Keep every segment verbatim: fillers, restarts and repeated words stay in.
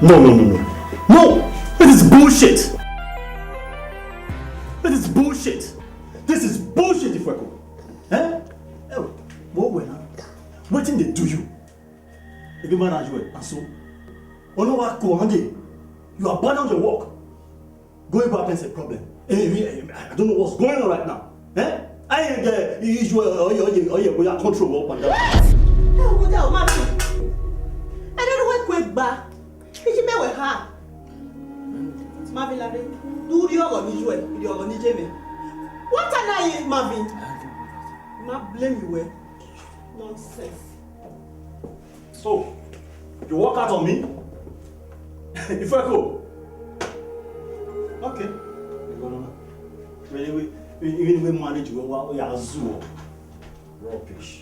No, no, no, no. No! This is bullshit! This is bullshit! This is bullshit, Ifueko! Eh? Eh, what, what now? Wetin dey do you? If you man as well, and so, oh no, what go on there? You abandon your work. Going back is a problem. Eh, eh, eh, I don't know what's going on right now. Eh? I ain't the issue. Oh yeah, oh yeah, oh yeah, we are control up and down. Ẹ wo dẹ o, Marvin. Ẹ dẹ ne uwẹ ku egba. Iji mẹ wẹ ha. Marvin lare. Du rri ọghọ ne iye, rri ọghọ ne iye mwẹ. What can I, Marvin? Ma blame you, eh? Nonsense. So, you walk out on me? Ifueko. Okay. Even we, even we manage, we wa, we are zoo. Rubbish.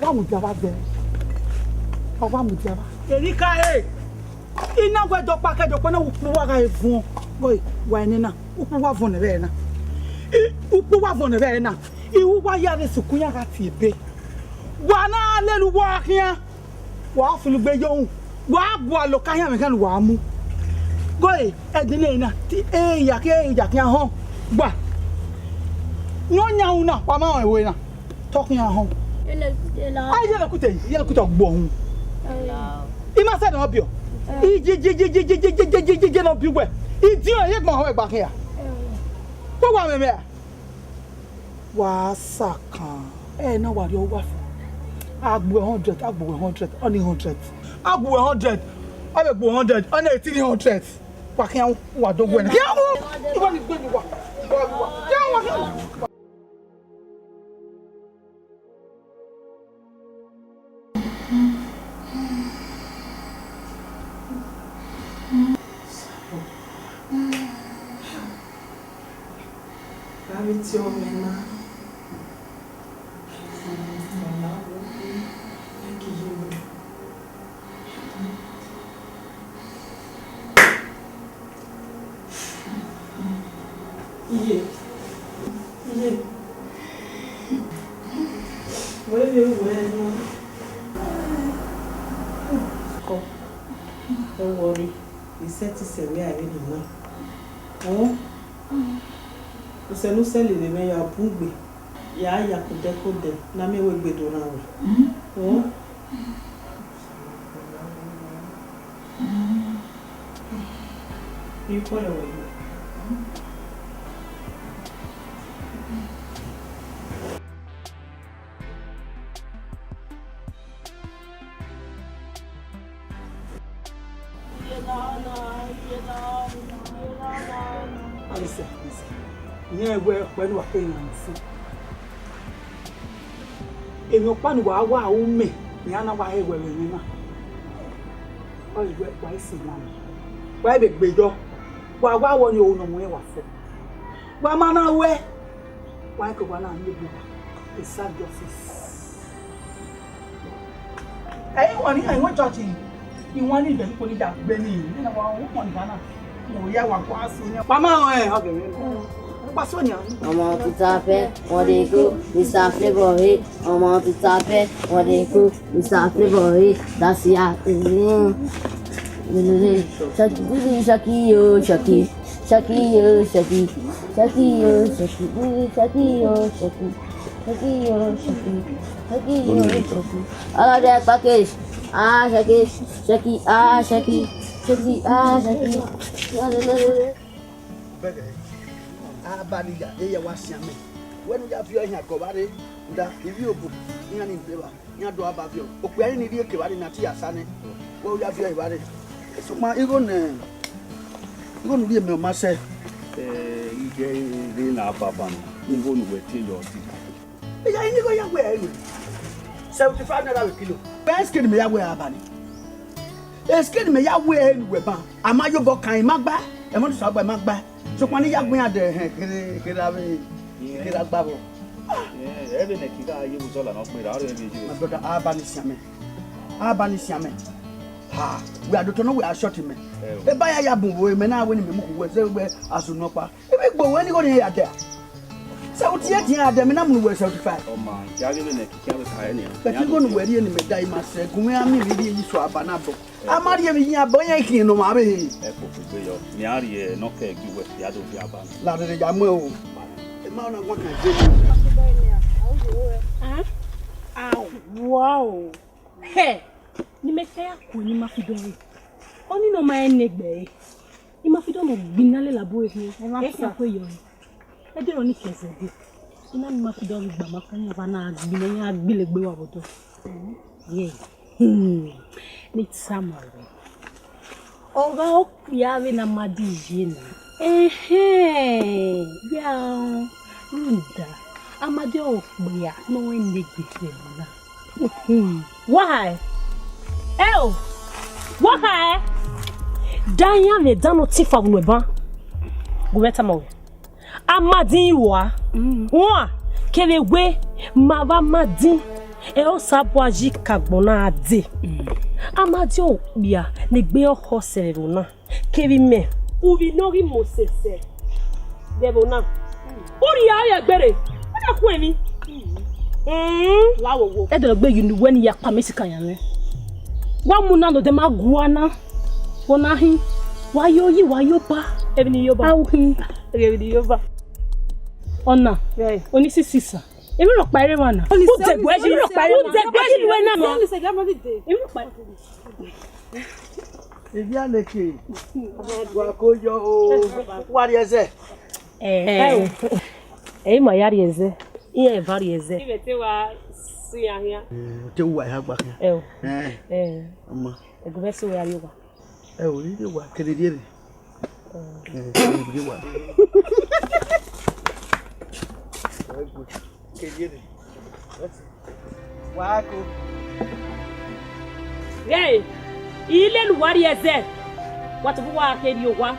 Wa mudia vbe azẹ. Wa mudia vbe. Erika e. I na wẹ dọkpa kẹ dọkpa na, ukpu uwa gha vuọn. Goi, wa enena, ukpu uwa vuọn vbe ẹre na. I, ukpu uwa vuọn vbe ẹre na. I uwa ya rre sukun ya gha tie ebe. Wa na lele uwa khian. Wa fulu gbe yo hu. Wa gualọ ka khian vbe khian ne uwa mu. Goi, ẹdin na, te e ya ke, e ya khian họn. Gba. Ne ọ yan hu na, wa ma rẹn ẹvbo na. Talking at home. Yele kute la. Ai, yele kute, yele kute gbo hun. Ai. I ma sẹ ne ọ biẹ. Ai. Ije, ije, ije ne ọ biẹ uwẹ. Idiọn ye gbọn họn ẹgba khian. Ai. Wẹ wa mwẹ mwẹ a? Wa sakan. Ẹ na wa rrie ọwa fo. A gbe hundred, a gbe hundred, ọni hundred. A gbe hundred, a vbe gbe hundred, ọni three hundred. Wa khian wa do wẹ na. Khian wu. Iwọ ni gbe ni wa. Khian wa, khian wa. Gha vbe tie ọmọ na. Iye, iye, wẹ vbe wẹ nọ. Kọ, ẹ wọrri, I sẹtin sẹ wẹ a vbe nọ na. Ọ, usẹ ne u sẹ lele mwẹ ya bun gbe. Ya ya kodẹ kodẹ ne a miẹn wẹ egbe do rran wẹ. Ọ. Iko rẹ wẹ. Listen, listen. Irẹn wẹ ọkpẹ ne uwa keghi rẹn sẹ. Emwi ọkpa ne uwa wa ru mẹ, iran na wa he wẹ vbe emwi na. Ọ ghi wẹ wa i si iran. Wa i vbe gbe yọ. Wa wa wọ ni ohu ne ọ mu rẹn wa fo. Wa ma na ruẹ. Wa i ke wa na miẹn egbe wa. Esa justice. Ẹ i wan ni, ẹ i wan judge. Iwan ni bẹ ni ko ni ya gbe ni. Ni na wa wan ni ba na. Mo ya wa kwa so ni. Mama o, ẹ, ọ gẹrẹ. Kwa so ni. Ọmọ tuta fẹ, wọn de go, Mister Flavour he. Ọmọ tuta fẹ, wọn de go, Mister Flavour he. That's ya. Shaki, shaki, yo, shaki. Shaki, yo, shaki. Shaki, yo, shaki. Shaki, yo, shaki. Shaki, yo, shaki. Shaki, yo, shaki. All of that package. Ah, shaki, shaki, ah, shaki. Shaki, ah, shaki. Bẹghe, a ba ni ya, e ya wa sian mẹ. Wẹ ne u ya viọ iran gọ vba rre, da, ivbi obo, iran ni deba, iran do a ba viọ. Okpia ni rhie ke vba rre na ti ya sa nẹ, wẹ u ya viọ evba rre. Sokpan igho ne, igho ne u rhie mẹ ọ ma sẹ. Eh, I ghẹ rre na baba na, igho ne uwẹ te yọ ti. Iya, ini igho ya wẹ ẹre. Seventy five naira vbe kilo. Best kid mẹ ya wẹ a ba ni. Eskid mẹ ya wẹ ẹre ne uwẹ ban, a ma ye obọ kan, I ma gba, ẹmwẹ ne Osanobua, I ma gba. Sokpan ne I ya gbẹn iran dẹ, ẹhẹn, kherhe, kherhe avbe, kherhe agba vbọ. Ẹ vbe nẹ kigha ye vbe zọla ne ọ gberra, ọ rẹ vbe ye. My brother, a ba ni sian mẹ. A ba ni sian mẹ. Ha, wẹ a do tọn wẹ a short mẹ. Eba ya ya bun vbe mẹ na wẹ ne mẹ mu khu wẹ zẹ wẹ a sunu ọkpa. Ebe gbe wẹ ni igho ni ya dẹ. Seventy eight iran dẹ, mẹ na mu wẹ seventy five. Ọ ma, ya ghe vbe nẹ kiki avbe ka ẹre nian. But igho ne uwẹ rhie ne mẹ da, I ma sẹ gun mwẹ, a miẹn vbe rhie ye iso aba na bọ. A ma rhie vbe iyan bọ, iran khian ne ọ ma vbe he. Ẹ koko egbe yọ, ne a rhie ne ọ kẹ gi wẹ, ya do viọ aba na. La rere ya mu ẹre o. Emwa na wa kan je ni. Ah, ah, wow. Hẹ, ne imẹ ka ya ku ne ima fi dọ rre. Ọnii ne ọ ma rẹn ne egbe ẹre. Ima fi dọ nọ gbinna lele abo ẹre khian. Ẹ khian ku eyọ rre. Ẹdẹ ọnii kẹzẹdẹ. Ina ne ima fi dọ ghi gba ma kan ya va na gbinna, ya gbele egbe wa vbe odọ. Ye. Hmm. Ne I tama ruẹ. Ọ gha okpia vbene Amadi ye na. Ehẹn, ya rhunmwuda, Amadi ọre okpia ne ọ rẹn ne egbe vbe ẹvbo na. Wa hae? Ẹo, wa hae? Da iran vbe dan ne ọ tin fa vbe unu ẹban. Gu mwẹ tama ruẹ. Amadi rua. Wan kevbe wẹ ma vbe Amadi, ẹ Osanobua yi ka agbọn na dee. Amadi okpia ne egbe ọkhọ sẹ vbe ẹvbo na. Kevbe imẹ, uvbi ne ọ ghi mose sẹ vbe ẹvbo na. U rhie aro ye egbe rre, ọ na khu emwi. Mm. La wo wo. Ẹdẹ ne ọ gbe ye unu wẹ ne I ya kpa mẹ sikan yan mwẹ. Wa mu na ne odẹ ma gua na, vbe ọ na hin, wa yo yi, wa yo ba. Emwi ne I yo ba. A u hin. Emwi ne I yo ba. Ọna, oni sisi sa. Emwi rhọkpa i re emwa na. U dẹgbe yi, u dẹgbe yi wẹ na. Emwi rhọkpa. Ivia leke, wa ko yọ o, wa rhie ẹzẹ. Eh, eh, ima ya rhie ẹzẹ, iran eva rhie ẹzẹ. Ivẹ te wa su iran khian. Eh, te wa iran gba khian. Eh, o. Eh. Eh. Ọmọ. Ẹgọmẹ so ya rhie owa. Ẹ o, rhie owa, kere rhie rre. Eh, kere rhie owa. Kere rhie rre. Wa ko. Ghẹ, I lele uwa rhie ẹzẹ, wa tobọ uwa gha kherhe owa.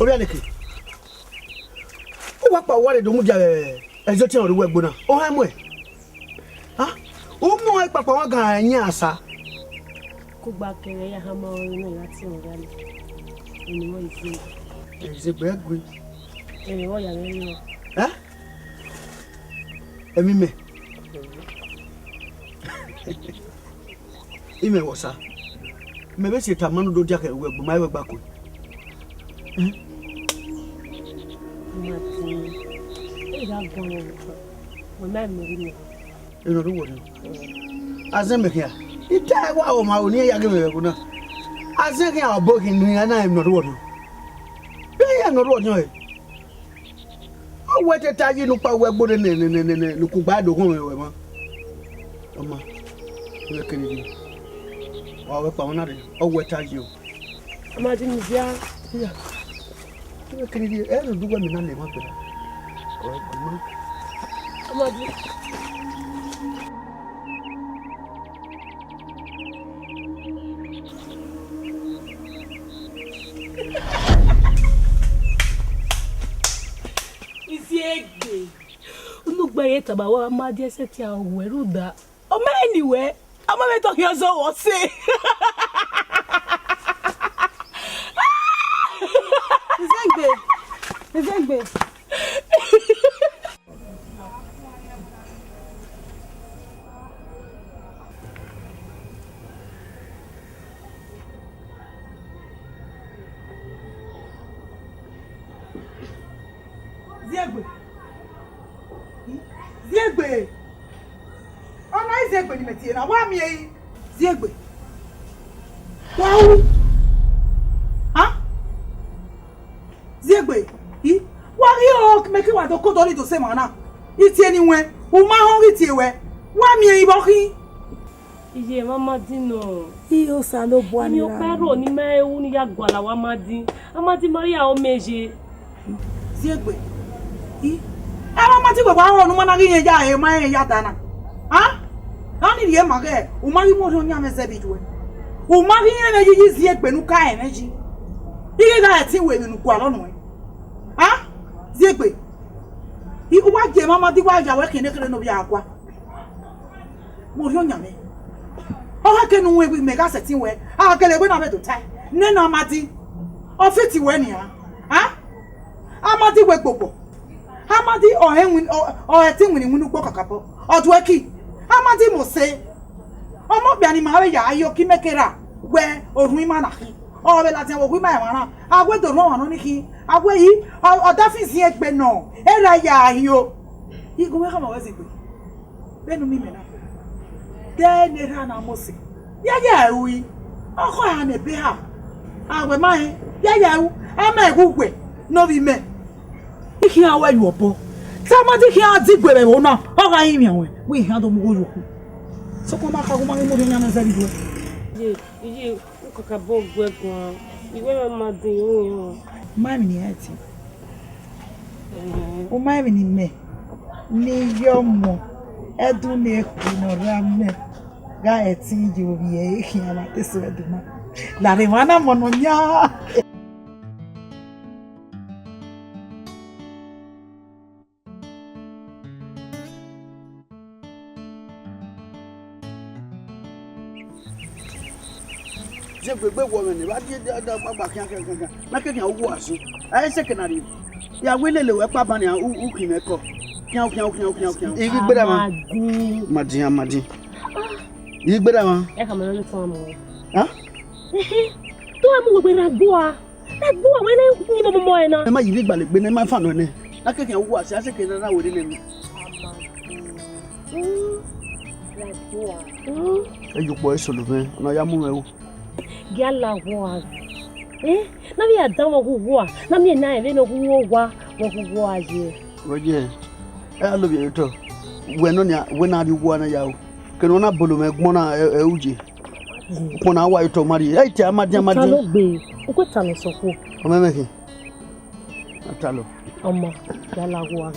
Ovbi Aneke, u wa kpa uwa rre do mudia vbe ẹzọ ọtiẹn ọre uwu ẹgbo na, ọ họn muẹ. Ha? U mu ọnrẹn kpakpa ọmwa gan ẹyẹn asa. Kugba kẹghẹ ya hama ọre ne ọ ya tie ọmwa ọghe, eni ọre Izegbe. Izegbe ẹgui. Eni ọre ya mwẹ rọ. Ẹ? Emwi mẹ. Imẹ vbe Osa, mẹ vbe si tama ne u do dia khẹ ruẹ, gbe ma ruẹ gba kue. Ma tin, e gha guan mwẹ vbe, wẹ ma mẹ ghi mẹ. Eno do wọrẹ. A zẹ mẹ khian. Ita ẹwa ọmwa ro ne iran ya ghe mwẹ vbe ẹvbo na. Azẹ khian ọbo khin ne iran na emwi ne ọ rhuọ nọ. Iran ya ne ọ rhuọ nọ ẹre. Ọ wẹ te ta yi ne ukpa wẹ gbo ne ne ne ne ne ne ukugba do ghọnmwẹ ruẹ mwa. Ọ ma, u vbe kere rrie. Wa wẹ kpa mwa na rre, ọ wẹ ta yi o. Ọ ma di mu dia. Iya. U vbe kere rrie, ẹ rhie odẹ uwẹ mẹ na lẹ mwa gberra. Ọ wẹ gbe mwa. Ọ ma di. Iziegbe, unu gbe ye tama wa ma die sẹtin a wẹ rhunmwuda. Ọ ma ni wẹ, ọ ma vbe tọ khian zọ vbe ọse. Iziegbe, Iziegbe. Ziegbe. Ziegbe. Ọ na i Ziegbe ne imẹ tie na, wa miẹn i. Ziegbe. Wa ru. Ha? Ziegbe, i, wa ghi ọ mẹ ke wa do kodo ni do sẹ emwa na. I tie ni wẹn, u ma họn ghi tie wẹ, wa miẹn i vbe ọ khin. Iye, mama din nọ. I Osanobua ni ra. Okpẹrọ ne ima ru ne ya gualọ avbe Amadi. Amadi ma rhie aro mẹ ye. Ziegbe, i, ẹ, Amadi wẹ wa rọ ne u ma na ghi rẹn ya ẹre, ma rẹn ya da na. A? A ni rhie ma ghẹ, u ma ghi mu orhiọn yan mwẹ zẹ vbe ijuẹ. U ma ghi rẹn mwẹ yi yi Ziegbe ne u ka rẹn mwẹ yi. I ghi gha ẹtin wẹ emwi ne u gualọ nuẹn. A? Ziegbe, i, u wa gie emwa Amadi wa ya wẹ khian nekherhe ne ovbi a gua. Mu orhiọn yan mwẹ. Ọ khẹke ne u wẹ, mẹ gha sẹtin wẹ, a gele wẹ na vbe do tae. Nene Amadi, ọ fit wẹ nian. A? Amadi wẹ gbogbo. Amadi ọ rẹn win-, ọ, ọ ẹtin winna iwinna ugbo kakabọ. Ọ duẹ ki. Amadi mose. Ọmọ okpia ne ima vbe ya yo ki mẹ ke ra wẹ orhun ima na khin. Ọ vbe ladian vbe ohu ima ẹmwẹ na. A wẹ do rhọn ọmwa nọ ni khin. A wẹ yi, ọ, ọ da fi ziẹn egbe nọ. Erha ya yo. Igun mwẹ khama wẹ Ziegbe. Vbene u miẹn imẹ na, de ne erha na mose, ya ya ru i, ọ khọ a ne ebe ha, a wẹ ma rẹn, ya ya ru, a ma ẹghẹ uwẹ ne ovbi mẹ. I khian wẹ yu obọ, te Amadi khian di gue vbe ẹvbo na, ọ gha rinmwian ruẹn, wẹ I khian do mu igho ye okhu. Sokpan ma kha gu ma ghi mu orhiọn yan mwẹ zẹ vbe ijuẹ. Ye, iye, u kakabọ gu ẹre guan, I wẹ ma ma din ru irẹn. Ma emwi ne I ra ẹtin. U ma emwi ne imẹ ne I ye ọmọ ẹdẹ ne ekhu ne ọ rre amẹ gha ẹtin ye ovbi ẹre khian vbe adesẹ Ẹdo na. Larre emwa na mọ nọ yan. Ziegbe, egbe wọọ mwẹ ne, vbe a die da, da, gba, gba, khian, khian, khian, khian. Na ke khian, u wu asin. A i seke na rrie. Ya wẹ lele wẹ kpa ban nian, u, u khin mwẹ kọ. Khian, khian, khian, khian, khian. I ghi gberra mwa. Amadi. Amadi, Amadi. I ghi gberra mwa. Ẹ ka ma na ni tọn amọ. Ha? Ehe. Tọn amọ wẹ gberra gua. Ẹ gbe uwa wẹ ne yin mọmọmọ ẹre na. Ẹ ma yi vbe igbalegbe ne ma fa nọ nẹ. Na ke khian wu asin, a seke na na werriẹ nẹ mẹ. Ẹ ye ukpọ eso lo mwẹ, ọ na ya mu mwẹ ru. Gia la wọ a. Eh? Na vbe ya dan wọ gu wọ a. Na miẹn na rẹn vbene ọ gu wọ wa, wọ gu wọ a ye. Wẹ ye, ẹ ya lovbiẹ ye otọ. Wẹ nọ nia, wẹ na rrie uwu a na ya ru. Kene ọ na bolo mwẹ gbọn na, ẹ, ẹ uje. Ukpọn na wa ye otọ ma rrie. Ẹ i te Amadi, Amadi. Utalọ gbe, u kue talọ sẹ okhuo. Ọ mẹ mwẹ khin. Atalọ. Ọmọ, ya la wu a.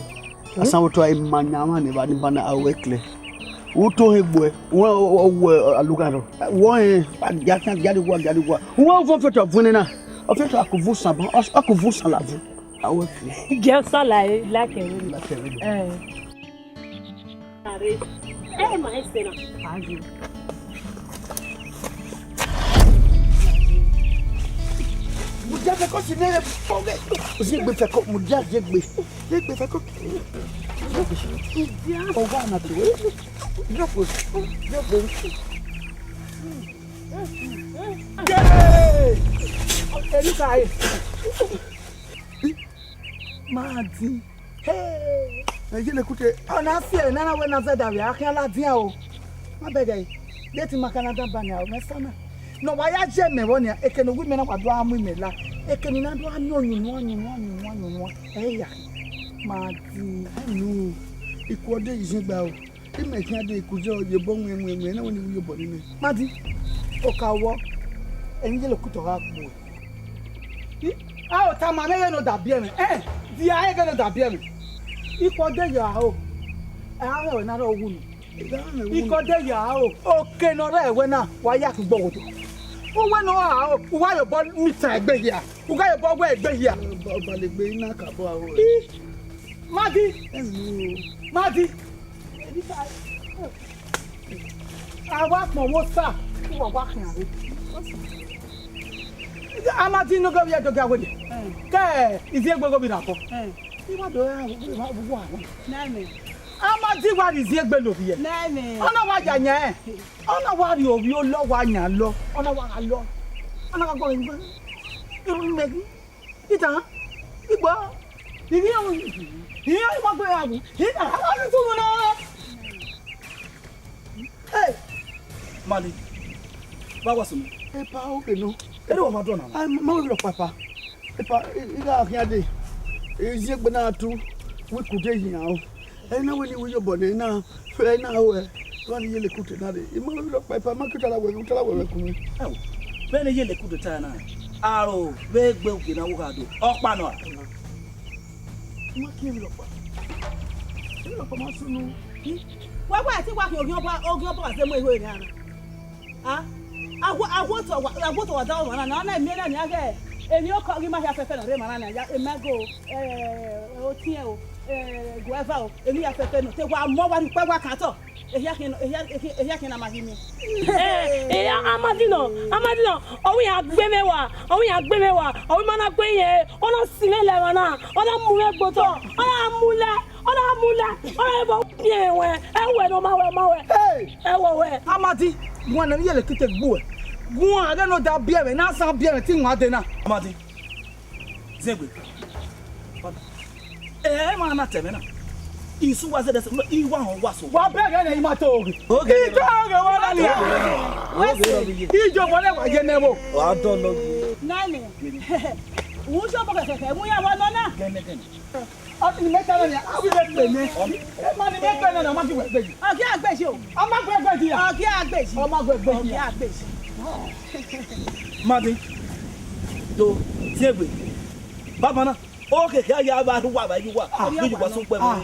Asan vbe otọ a i ma yan mwa ne evba ni ba na a ru ẹkẹlẹ. U to he gbuẹ, u wẹ ọ wẹ alugha rọ. Wọ hẹn, gia khian, gia rrie uwu a, gia rrie uwu a. U wẹ ovọn fiotọ vuọn nena. Ọ fiotọ a ku vu usan ban, ọ ku vu usan la vu. A wẹ fi. Jẹ sala e, like e. Like e. Eh. Are. Eh, ma ese na. Aye. Mudia fẹko si nẹ bọgẹ. Ziegbe fẹko, mudia ziegbe. Ziegbe fẹko. Ọgua na to. Ziegbe. Ziegbe. Yay! Eri ka e. Ma di. Hey! Ẹ yele kute. Ọ na si ẹre nana wẹ na zẹdẹ vbe a khian ladian o. Ma bẹgẹ. Gate ma ka na dan ba nian, ọ mwẹ sa na. Ne ọ wa ya ye mẹ vbọ nian, eke ne uwu mẹ na wa do a mu imẹ la, eke ne I na do a miẹn ọyunnuan, ọyunnuan, ọyunnuan, ọyunnuan, ẹ i ya. Ma di. Enu, I ku ọdẹ yi zẹgba o. Imẹ khian de ku ye obọ wiẹn, wiẹn, wiẹn, na wẹ ne I ru ye obọ ne imẹ. Ma di. Oka wọ, emwi Iyelekute gha gbuẹ. I, a ro tama mwẹ ighẹ ne ọ da biẹ mwẹ. Ẹn, dia ẹre ighẹ ne ọ da biẹ mwẹ. I ku ọdẹ ya o. Ẹ, a mwẹ ọre na rọ wu nọ. I ku ọdẹ ya o. Oke ne ọ rre ẹwẹ na, wa ya kugbe ọghodo. Uwẹ ne ọ ra o, u gha ye obọ mitan egbe hia. U gha ye obọ wẹ egbe hia. Ọba, ọba legbe na ka bọ aro. I, ma di. Ẹ ru. Ma di. A wa kpọn vbe Osa, u wa wa khian rre. A ma di ne oghe ovbi ẹre do gia werriẹ. Ẹn. Ke iziegbe ghe ovbi na kọ. Ẹn. I wa do ra vbe uwa na. Nẹmẹ. A ma di wa rhie iziegbe ne ovbi ẹre. Nẹmẹ. Ọ na wa ya yan ẹn. Ọ na wa rhie ovbi olọ wa yan lọ. Ọ na wa gha lọ. Ọ na gha gọ vbe irun imẹ. Itan, igbo, ihian, ihian ima gbe ya wu, ihian, a wa ni tunu na. Hey! Mali, wa wa sunu. Epa, o ke nọ. Ere wa ma dọ na? Ai, ma wi rọ papa. Epa, i, i gha khian de. Iziegbe na tu, wi ku de yin o. Ẹ na wẹ ne I ru ye obọ nẹ na, ẹ na ho ẹ, wa ni Iyelekute na rre. I ma vbe rhọkpa, epa, ma ke utara wẹ, utara wẹ vbe ku mwẹ. Ẹo, vbene Iyelekute ta na, aro vbe egbe ugie na wo gha do, ọkpa nọ a? I ma ke emwi rhọkpa. Emwi rhọkpa ma sunu. Wa wa ẹtin wa khian oghian ọba, oghian ọba wa zẹ mu igho ere ana. A, a wo, a wo tọ wa, a wo tọ wa da ọmwa na, na, na miẹn na nia ghẹ, emwi okọ ghi ma hia fẹfẹ nọ rre emwa na nia, ya, emago, eh, otiẹn o, eh, guẹva o, emwi hia fẹfẹ nọ, te wa mọ wa rhie ukpẹ wa kan otọ, ehia khian, ehia, ehia, ehia khian na ma ghi miẹn. Eh, eh, Amadi nọ, Amadi nọ, ọ wẹ iran gbe mwẹ wa, ọ wẹ iran gbe mwẹ wa, ọ wẹ ima na gbe irẹn, ọ na si mwẹ lẹ emwa na, ọ na mu mwẹ gbe otọ, ọ na mu lẹ, ọ na mu lẹ, ọ na vbe ọ piẹn wẹ, ẹ wẹ ne ọ ma wẹ, ọ ma wẹ. Hey! Ẹ wẹ wẹ. Amadi, guan ne Iyelekute gbuẹ. Guan, a ghẹ ne ọ da biẹ mwẹ, ne a san biẹ mwẹ, te I wan dee na. Amadi, zẹgbe. Ẹ ma na tẹ mwẹ na. Isu wa zẹdẹ sẹ, I wa họn wa so. Wa bẹghe ne I ma to oghe. Oghe. I to oghe wa na nia. Oghe. I jo mo ne wa ye ne wo. Wa dọ lọ. Nani. Wo so mo kẹkẹ, mu ya wa nọ na. Gẹnẹ, gẹnẹ. Ọ, ni mẹ ta na nia, a wi vbe kpe nẹ. Ẹ ma ni mẹ kpe nẹ, ọ ma ghi wẹ gbe yi. Ọ ghi a gbe yi o. Ọ ma gbe gbe yi a. Ọ ghi a gbe yi. Ọ ma gbe gbe yi a. Ọ ghi a gbe yi. Madi. Do, tie egbe. Baba na, o ke khia ya vbe arhu uwa, vbe arhu uwa. Ah. Vbe arhu uwa so kpẹ vbe. Ah.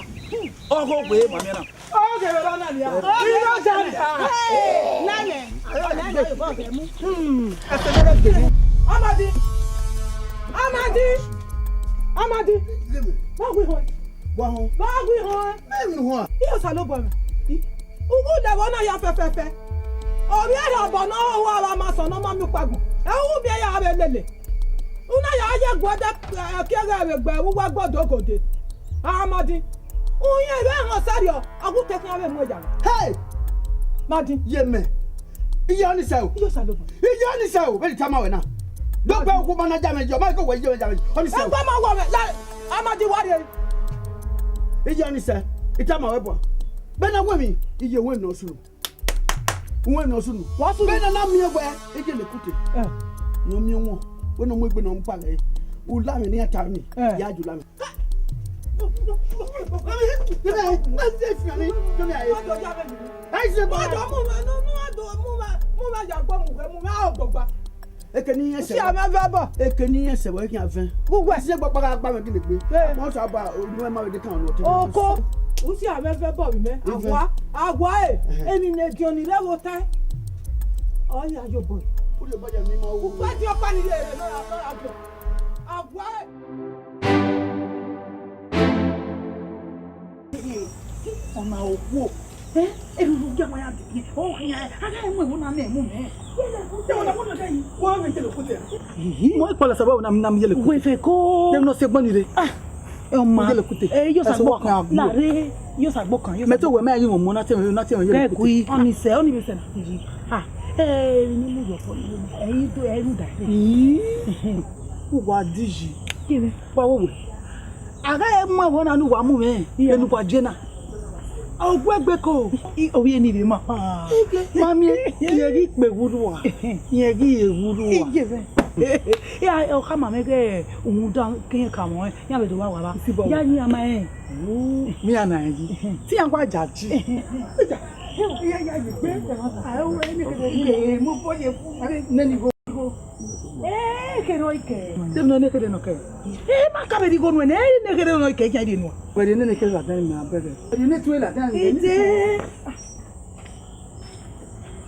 Ọ gho gbe ma miẹn na. Ọ ghe vbe na nia. Ọ ghe vbe na nia. Hey, nene. Nene, ọ ghe mu. Hmm. Ẹsẹ nene gbe. Amadi. Amadi. Amadi. Wa wi họn. Wa họn. Wa wi họn. Mẹ nu họn. Iyo Osanobua mẹ. Uwu dẹvọ na ya fẹfẹfẹ. Ovbi ẹre ọbọ ne ọ ru avbe amasọn ne ọ ma miẹn ukpagbọn. Ẹ u miẹn ya vbe lele. U na ya ye guọdẹ, eh, ẹkiẹghẹ vbe egbe vbe uwu ẹgbẹe odogode. Amadi. U rẹn vbe ẹmwẹ ọsẹrriọ, a gu te khian vbe mu ẹja. Hey! Madi. Ye mẹ. Iye ọnii sẹ o. Iyo Osanobua. Iye ọnii sẹ o, vbene I tama ruẹ na. Do gbe okhuo ma na ja mwẹ yi, ọ ma ke wẹ iye mwẹ ja mwẹ yi. Ọnii sẹ o. Egbe ma wọ mwẹ, la, Amadi wa rrie. Iye ọnii sẹ, I tama ruẹ bua. Vbene a wẹ emwi, iye wẹ emwi ne ọ sunu. Wẹ emwi ne ọ sunu. Wa sunu. Vbene a na miẹn wẹ, Iyelekute. Eh. Ne ọ miẹn wọn, wẹ ne ọ mu egbe ne ọ mu kpa ghẹ. U la mwẹ ne iran ta mwẹ. Eh. Ya ju la mwẹ. Eke ne iran sẹ. Usi amẹ vẹ bọ. Eke ne iran sẹ wẹ khian vẹ. Uwẹ. Si egbe ọkpa gha gba mwẹ gele gbe. Eh. Mọ sẹ aba, unu ẹ ma vbe de kan ọnu ọtẹ. Oko. Usi amẹ vẹ bọ vbe mẹ. Ivẹ. Awa, awa e. Ẹhẹ. Eni ne diọn ni rẹ vbe ota. Ọ ya yo bọ. Uri ọba ya mi ma wo. Upa di ọkpa ni ye ere nọ ra, nọ ra bọ. Awa e. Ọna okhuo, eh, erhurhu gie wa ya dee, ọ khian, a gha mu ẹvbo na nẹ mu mẹ. Ẹvbo na mu nẹ yi. Wa vbe Iyelekute. Mo ikpọlọ sẹ vbe na, na mu Iyelekute. Wẹ fẹ ko. Dem no se gbọn ni re. Ah, ẹ ọ ma. Iyelekute. Eh, yo sa gbọ kan. La re, yo sa gbọ kan. Mẹ to wẹ mẹ yi wọn mo na te, na te Iyelekute. Bẹẹ koi, ọni sẹ, ọni bẹ sẹ na. Ah, eh, ni mu yo ko. Eh, yi do, eh, ru da. Ii. Uwa di yi. Kí ni? Wa wo wẹ. A gha mu ẹvbo na ne uwa mu mwẹ, yeah, vbene uwa die na. Oguẹgbe ko, i, ovbi eni rre ma. Mami, irẹn ghi kpe wu rua. Irẹn ghi re wu rua. Iye mwẹ. Ya, ọ khama mwẹ ghe uhunmwu da ke irẹn ka mwẹ, iran vbe do wa wa ba. Isibọ. Ya yin ama rẹn. Wo, mi a na yi. Te iran wa ja ji. Iya, iya, ye gbe. Ah, o, eni kede ye, mo bo ye fu. Neni go. Eh, kede ọ i kẹ. Te nọ ne kede nọ kẹ. Eh, ma ka vbe rhie igho nuẹn nẹ, ne kede nọ i kẹ, iran rhie nuẹn. Wẹ rhie nene kede ladian mwẹ, abẹgẹ. Wẹ rhie ne tue ladian mwẹ. Ede.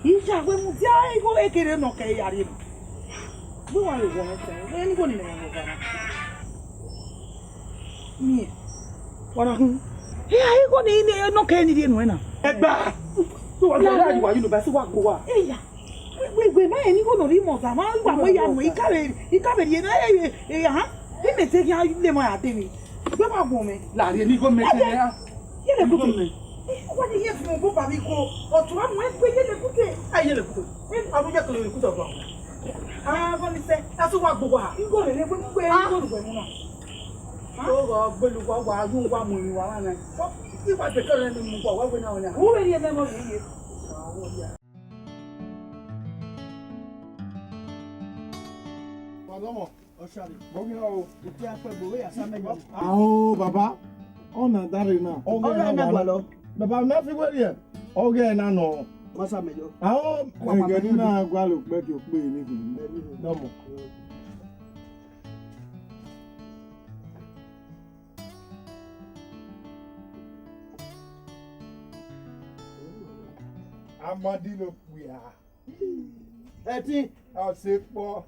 Iya, wẹ mudia igho ekede nọ kẹ ya rhie. Wẹ wa rhie igho nọ kẹ, wẹ ni igho ni nọ kẹ. Miẹn. Wa na hun. Iya, igho ni nọ kẹ ni rhie nuẹn na. Ẹgba. Tó wà gbọ́dọ̀ àyùwà yìí ló bá sí wà gbọ́ wa. Iya. Wẹ, wẹ, ma rẹn ne igho nọ rhie mẹ ọta, ma wa mu ya mu, I ka vbe, I ka vbe rhie na, eh, eh, eh, ahan. Vbe mẹ te khian le ma ya de mi. Wẹ ma gbọn mẹ. La rhie ne igho mẹ te ya. Yele kute. Igho mẹ. Wa ni ye fun bo ba mi ko. Ọtu a mu egbe yele kute. A yele kute. Eh, a mu ya kele kute ọgba. Ah, bọ ni sẹ. A so wa gbọ wa. Igho rẹ ne wẹ, wẹ, igho rẹ wẹ mu na. Ó gha gbelu wa, wa yu wa mu ni wa na. Iwa de kẹrẹ ni mu wa, wa wẹ na wa na. Who really remember me? Ahoo, baba, ọ na dare na. Ọghe na gualọ. Baba, mẹ fi wẹrriẹ, ọghe na nọ. Masa mẹ yọ. Ahoo, ẹgẹ ni na gualọ okpẹki okpe ni khin. Dọmọ. Amadi no kpia. Ẹtin. Ọsekpọ.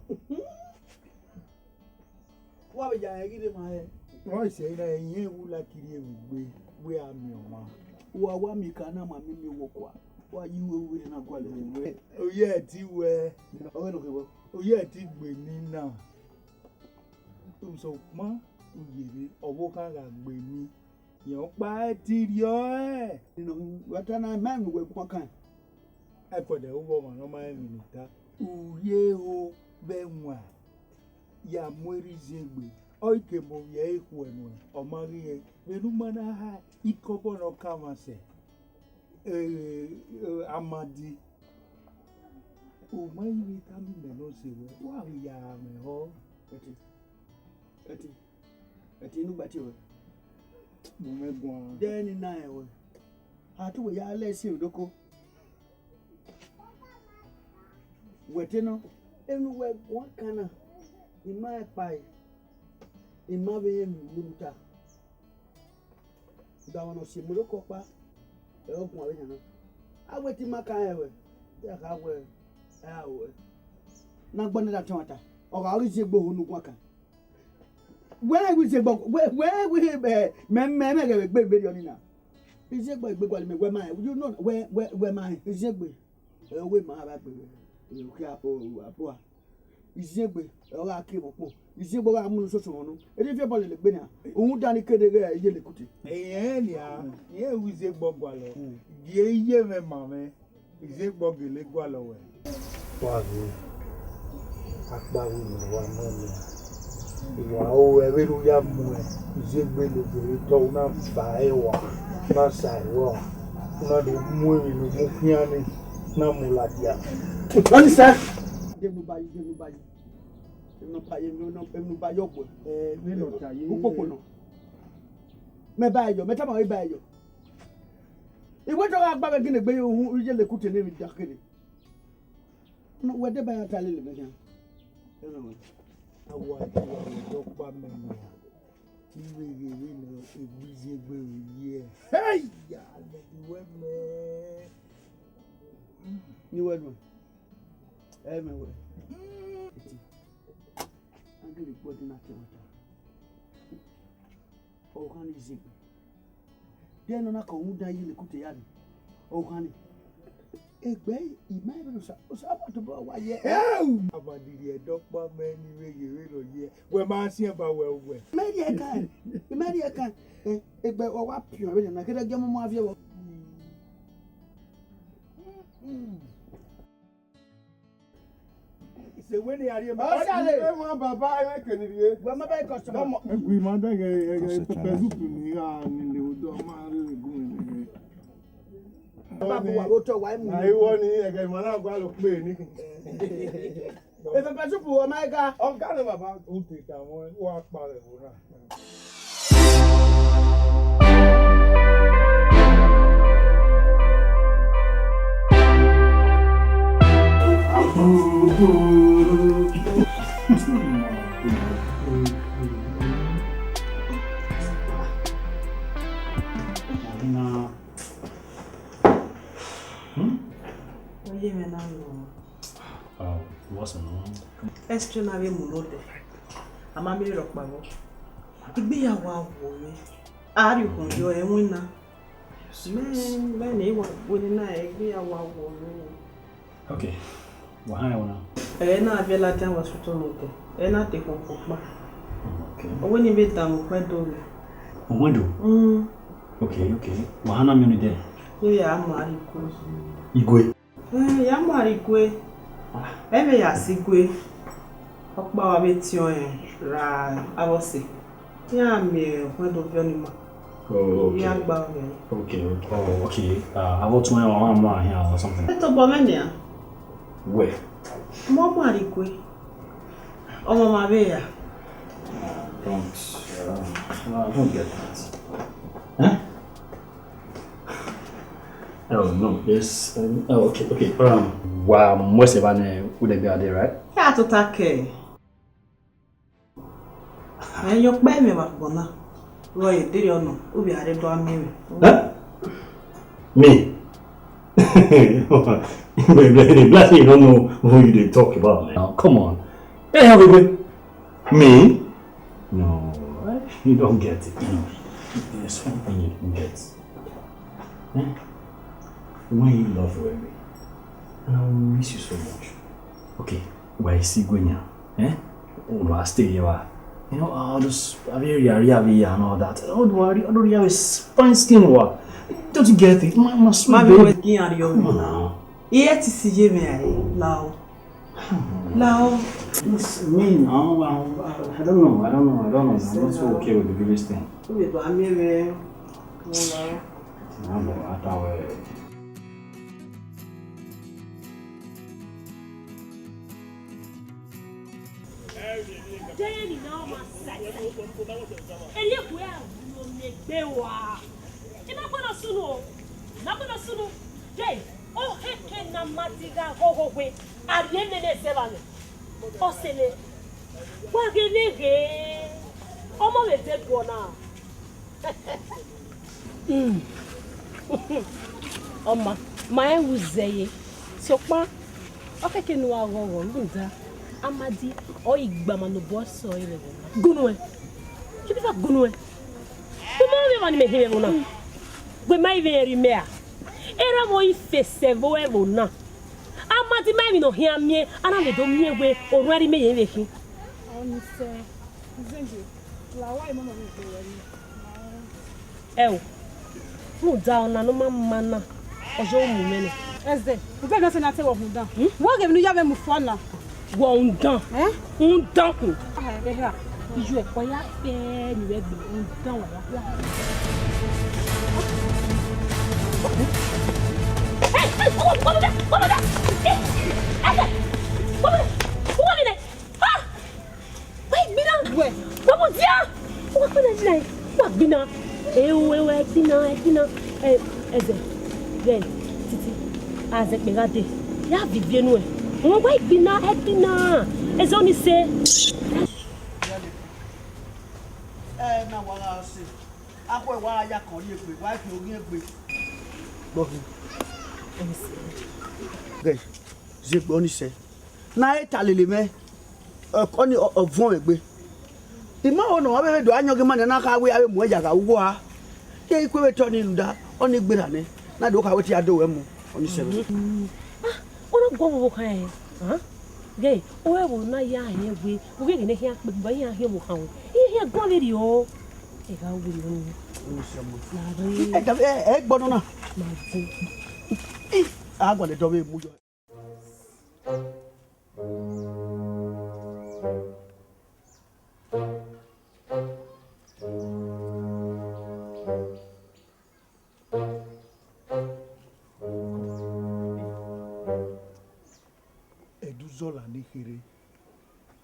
Wa vbe ya rẹn ghi rre ma hẹ. Wọ́n ṣe ra ẹ̀yìn ewu lákiri èrùgbé wé àmì ọ̀ma. Wa wa mi ka na ma mi mi wo kwa. Wa yi uwe uwe na gualọ. Oyẹ ẹ ti wẹ. Ọghe nọ kevọ. Oyẹ ẹ ti gbe ni na. Sokpan uyevbe ọvbokhan gha gbe ni. Rẹn ọkpa ẹ ti rriọ ẹ. Wa ta na ma emwi wẹ guan kan. Ẹkuẹdẹ ru ọmwa ne ọ ma rẹn emwi ne u ta. U rhie ho vbe ẹwaẹn ya mu erha iziegbe, ọ i ke mu ovbi ẹre khuẹ nuẹn, ọ ma ghi rẹn. Vbene u ma na ha ikọbọ ne ọ ka mwa sẹ, eh, eh, Amadi, u ma i vbe tama imẹ ne ọ sẹ ruẹ, wa vbe ya gha mwẹ họ. Ẹtin, ẹtin, ẹtin, inu gba tie ruẹ. Mu mwẹ guan. De ẹre ne I na rẹn ruẹ. A tu wẹ ya lẹ ẹse odoko. Wẹ te nọ, enu wẹ guan kan na, I ma rẹn kpae, I ma vbe rẹn emwi ne u ta. Uda ọmwa ne ọ si emwi roko ọkpa, ẹ i re ọ guan vbe yan na. A wẹ te I ma ka rẹn ruẹ, te a kha wẹ, ẹ i ra ruẹ. Ne agbọn na da tọn ta, ọ gha ghi ziegbe ohu ne u guan kan. Wẹ rẹn wẹ iziegbe, wẹ, wẹ rẹn wẹ, eh, mẹ, mẹ, mẹ ghẹ vbe gbe vberriọ nii na. Iziegbe egbe gualọ mẹ, wẹ ma rẹn, you know, wẹ, wẹ, wẹ ma rẹn, iziegbe. Ẹ, wẹ ma vba gbe vbe, ẹ, okhian, o, abua. Iziegbe, ẹ, ọ gha kie mwẹ ukpọn. Iziegbe ọ gha mu unu soso unu. Ede fi ẹbọ lele egbe nia. Uhunmwu da ni kede ghẹ iye lekute. Ẹyẹn nia, irẹn wẹ iziegbe gualọ. Gie iye mwẹ ma mwẹ. Iziegbe gele gualọ wẹ. Wa ghe akpawẹ ne wa nọ nia. Wa ru ẹvbo ne u ya mu iziegbe lele otọ, u na ba ẹre rua, u na sa ẹre rua, u na do mu emwi ne u mu khian ni, u na mu ladian. Ọni sẹ. Emwi ne u ba yi, emwi ne u ba yi. Emwi ne u ba yi, emwi ne u ba yi ọgbuẹ. Ẹ, vbene ọ ta ye. Ukpokpo nọ. Mẹ ba ẹre yọ, mẹ tama ọre ba ẹre yọ. Iwẹ te ọ gha gba mwẹ gele egbe ye uhunmwu iye lekute ne emwi dan kherhe. Wẹ deba ya ta lele mwẹ khian. Ẹnọ wẹ. Awa ẹdẹ wa wẹ dọkpa mẹ nia. Ivbe ghe vbene egbe iziegbe vbe ye. Hey! Ya lẹdẹ wẹ mẹ. Ni wẹ nuẹn. Ẹ mẹ wẹ. Eti. Angel kpọ ẹdẹ na tẹ ọta. Ọvbokhan ni iziegbe. Deghẹ ne ọ na ka rhunmwuda iye lekute ya ni, ọvbokhan ni. Egbe ima vbene Osa, Osanobua tobọ wa ye. Avandi rhie ẹdẹ ọkpa mẹ ni vbe ghe vbene ọ ye. Wẹ ma siẹn ba wẹ wẹ. Mẹ rhie ẹkan, mẹ rhie ẹkan. Eh, egbe wa wa piọn vbene na, kẹdẹ gie ọmọ ma viẹ vbọ. Ise wẹ ne a rhie ma. Ọsa le. Ẹ ma baba, ẹ keni rhie. Wẹ ma ba customer. Ẹgui ma dẹ ghe, ghe, ghe pepper soup ni gha ni le odọ ma rre gun ni. Baba bu wa vbe otọ wa mu. Na iwọ ni ẹghẹ ma na gua lo kpe ni. Efe pẹsupu ọ ma ga. Ọ ga ne baba u te ka wọn, u wa kpa vbe ẹvbo na. Hmm? Oye mwẹ na nọ. Ah, what's wrong? Esther na vbe mu nodẹ. A ma miẹn rhọkpa vbọ. Igbe ya wa wọ mwẹ. A rhie ukhọn yọ ẹwẹn na. Mẹ, mẹ ne wa gbe ne na, igbe ya wa wọ mwẹ. Okay. Wa họn ẹre na. Ẹ na vbe ladian wa sutọ nodẹ. Ẹ na te koko kpa. Okay. Ọ wẹ ne I vbe danmwẹ ukpẹn do mwẹ. Ukpẹn do? Mm. Okay, okay. Wa họn na miẹn ọnii dẹ. Ye ya mu aro igue. Igue? Eh, ya mu aro igue. Ẹ vbe ya sẹ igue. Ọkpa wa vbe tiọnrẹn ra avbe ọse. Iran miẹn ukpẹn do viọ ni ma. Oh, okay. Iran gba vbe. Okay, okay. Oh, okay. Uh, I want to know one more here or something. Ẹ tobọ mwẹ nian. Where? Mọ mu aro igue. Ọmọ ma vbe ya. Don't, uh, no, I don't get that. Eh? Oh, no, yes. Um, oh, okay, okay. Um, wa mu ẹse evba ne u de gbe a dee, right? Ya tota kẹ. Ẹ yọ kpẹ mẹ vbe agbọn na. Rọ ye dere ọnọ, u vbe a rre do a miẹn mwẹ. Huh? Me? The black thing, you don't know who you dey talk about, man. Come on. Hey, how we go? Me? No, you don't get it. No. There's something you don't get. Eh? When you love Remy, and I will miss you so much. Okay, where is he going now? Eh? Oh, no, I stay here. You know, all those, I mean, yeah, yeah, yeah, and all that. All the worry, all the worry is fine skin. Don't you get it? My, my sweet Mami, baby. Wẹ gin ariọ. Come on now. Iye ti si ye mwẹ a, lao. Lao. It's me now. I, I, I don't know. I don't know. I don't know. I'm not so okay with the village thing. Ube ba mi re. Mo la. Na mo ata we. Deni na ọma sẹsẹ. Eliekue a ru ne egbe wa. I ma gbọdọ sunu o. I ma gbọdọ sunu. De, ọ khẹke ne a ma ti gha ghọghọ wẹ, a rhie nene zẹ evba nẹ. Ọ sẹ nẹ, wa ghe vbe ghe, ọmọ vbe de guọ na. Ọ ma, ma rẹn vbe u zẹ ye, sokpan, ọ khẹke ne uwa ghọghọ, rhunmwuda, Amadi, ọ i gbe ama ne obọ sẹ ọre vbe ẹvbo na. Gunu ẹn, kidie I wa gunu ẹn. Gu ma vbe emwa ne imẹ hin vbe ẹvbo na. Gu ma i vbe rẹn rre imẹ ra? Erha mwẹ ọre I fẹsẹ vbe ẹvbo na. Amadi ma emwi ne ọ khian miẹn, a na vbe do miẹn wẹ orhuẹn rre imẹ ye vbe khin. Ọnii sẹ, Izẹngbe, la uwa emọ nọ vbe gbe ruẹ nii. Ẹo, rhunmwuda ọna ne ọ ma ma na, ọ ye mu mwẹ nẹ. Ẹzẹ, u vbe nọ sẹ ne a te wẹ rhunmwuda. Hmm? Wẹ ghe emwi ne u ya vbe mu fua na. Wẹ undan. Eh? Undan kun. Ah, eh, eh, ah. Iyuẹ, ọ ya kpẹ ni vbe gbe undan wa ya. Hey, hey, come on, come on, come on. Hey, hey, come on, come on. Come on, come on. Ah! Wa gbinna. Wẹ. Wa mu dia. Wa gbinna dia. Wa gbinna. Ewu, ewu, ẹ gbinna, ẹ gbinna. Ẹ, Ẹzẹ, vẹ Titi, a zẹ kpẹ gha dee. Ya viviẹ nuẹn. Wọn wa gbinna, ẹ gbinna. Ẹzẹ ọnii sẹ. Ẹ na wa gha sẹ. Akhọ wa ya kọn rhie egbe, wa fi oghian egbe. Gbọghi. Ghẹ, zẹ egbe ọnii sẹ. Ne a i ta lele mwẹ, ọ, ọnii, ọ, ọ vuọn mwẹ egbe. I ma ho ne ọ vbe do ayọn ghe ima nian na kha wẹ a vbe mu ẹn ya gha uwu a. Ke I kue vbe te ọnii rhunmwuda, ọnii gberra nẹ, na do kha wẹ te a do wẹ mu, ọnii sẹ mwẹ. Ah, ọ na guan vbe ọvbokhan ẹre, ah? Ghẹ, ọ ẹvbo na ya hẹn wẹ, u ghe ghe ne khian kpegbe, iran khian ọvbokhan ru. Iran khian guan vberriọ. Ẹ gha wẹ ne ọnii. Ọnii sẹ mwẹ. Na rre. Ẹ, ẹ, ẹ, ẹ gbọdọ na. Ma vo. A gualọ dọ vbe mu yọ. Zọla ne kherhe,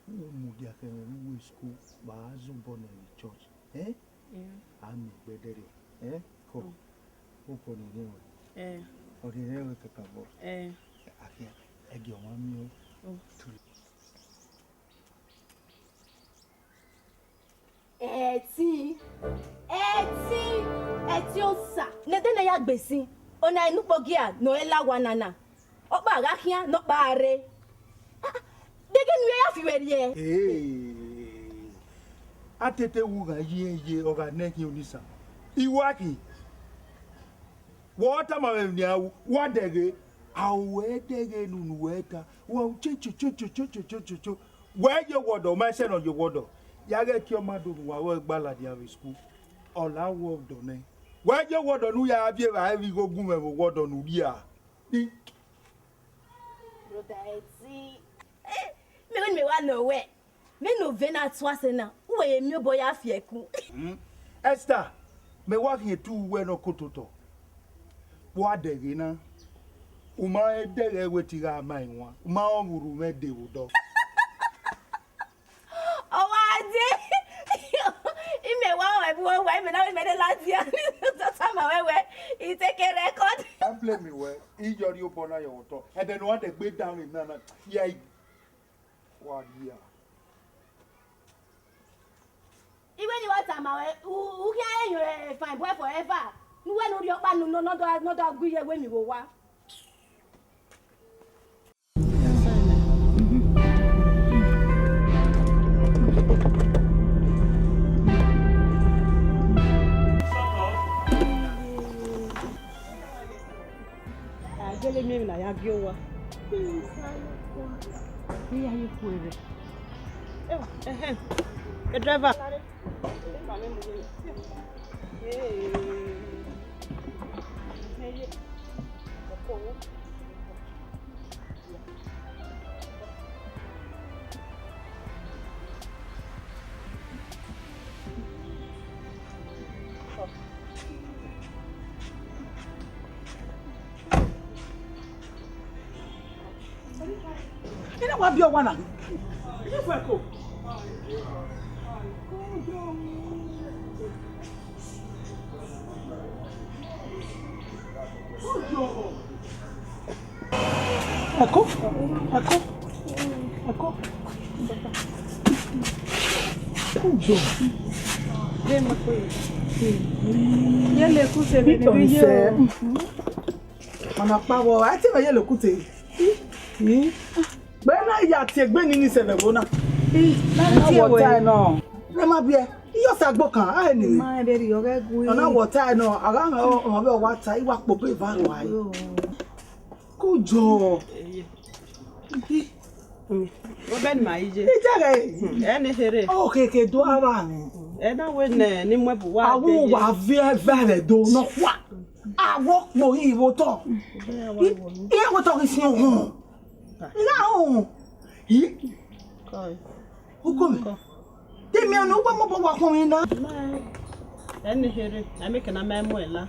u mudia khẹ mwẹ vbe uwu school, vbe a zobọ nẹ vbe church, eh? Yeah. A miẹn ẹgbẹdẹrriọ, eh? Kọ, mm, obọ ne I rẹn ruẹ. Eh. Ọ rhie rẹn ruẹ kakabọ. Eh. Akhian, ẹgie ọmwa miẹn. Oh. Ẹtin, ẹtin, ẹtin osa. Ne ẹdẹ ne ya gbe sin, ọna enukpogiẹ ne ọ la owa nana. Ọkpa gha khian, ne ọkpa gha rre. Ah, ah, deghẹ ne u ya fi vbe rrie. Ee, a tete wu gha ye ye, ọ gha nẹ khian onisa. I wa khin, wẹ ọ tama mwẹ emwi ne a ru, wa dẹghe. A wẹ dẹghe ne unu wẹ ta, wa ru chochochochochochocho. Wẹ ye owọdọ, ma sẹ ne ọ ye owọdọ. Ya ghẹ tie ọma do ne uwa vbe gba ladian vbe school. Ọ la owọdọ nẹ. Wẹ ye owọdọ ne u ya viọ evbare vbe igho gu mwẹ vbe owọdọ ne u rhia. I- Brother Ezi, eh, mẹ wẹ ne mẹ wa nọ wẹ, mẹ ne ovẹn na tuan sẹ na, u wẹ ye miẹn obọ ya fi ẹkun. Hmm. Esther, mẹ wa khian etu uwẹ ne ọ kototọ. Wa dẹghe na, u ma dẹghe wẹ te I gha ma iwan, u ma rẹn vbe urhu mwẹ de vbe odọ. Ọ wa dee, imẹ wa rẹn vbe uwu owa, imẹ na wẹ imẹ de ladian, tama wẹ wẹ, I take a record. A blame wẹ, I yọ rhie obọ na ye ọmwa otọ, ẹdẹ ne ọ dẹ gbe danmwẹ na na, ya I wa rhia. Iwe ni wa tama wẹ, u, u khian re your fine boy forever. Ne uwẹ ne u rhie ọkpa ne u nọ, ne ọ do, ne ọ do gu iye wẹ emwi vbe owa. A gele miẹn emwi ne a ya gie owa. Iran ye khuẹrhẹ. Ẹhẹn. E driver. Ina wa bi owa na. Ina fẹ ko. Ẹko, ẹko, ẹko. Ujo. Ye le kute vbe ne yo. Ọna kpavbọ, a te vbe ye le kute. Gbe na ya tie egbe ni ni sẹ vbe ẹvbo na. Ọna wọta nọ. Ne ma biẹ. Iyọ sa gbo kan, a ni. Ma ebe ri ọghe gu. Ọna wọta nọ, a gha mwẹ ọmwa vbe ọ wa ta, I wa kpo be eva ruẹ. Ku jọ. Obẹ ni ma yi ye. Ijẹghẹ. Ẹ ne kherhe. Ọ khẹke do ava mwẹ. Ẹ na wẹ nẹ, ne I mu ẹbu wa. Awu wa viẹ vẹ rẹ do nọkhua. Awọ kpo yi vbe otọ. Iye vbe otọ ghi fian ohọn. I gha họn. Uko mwẹ. Te miẹn ne uwẹ mobọ wa khọn mwẹ na. Ẹ ne kherhe, ẹ mẹ kẹ ne a ma mu ẹre la.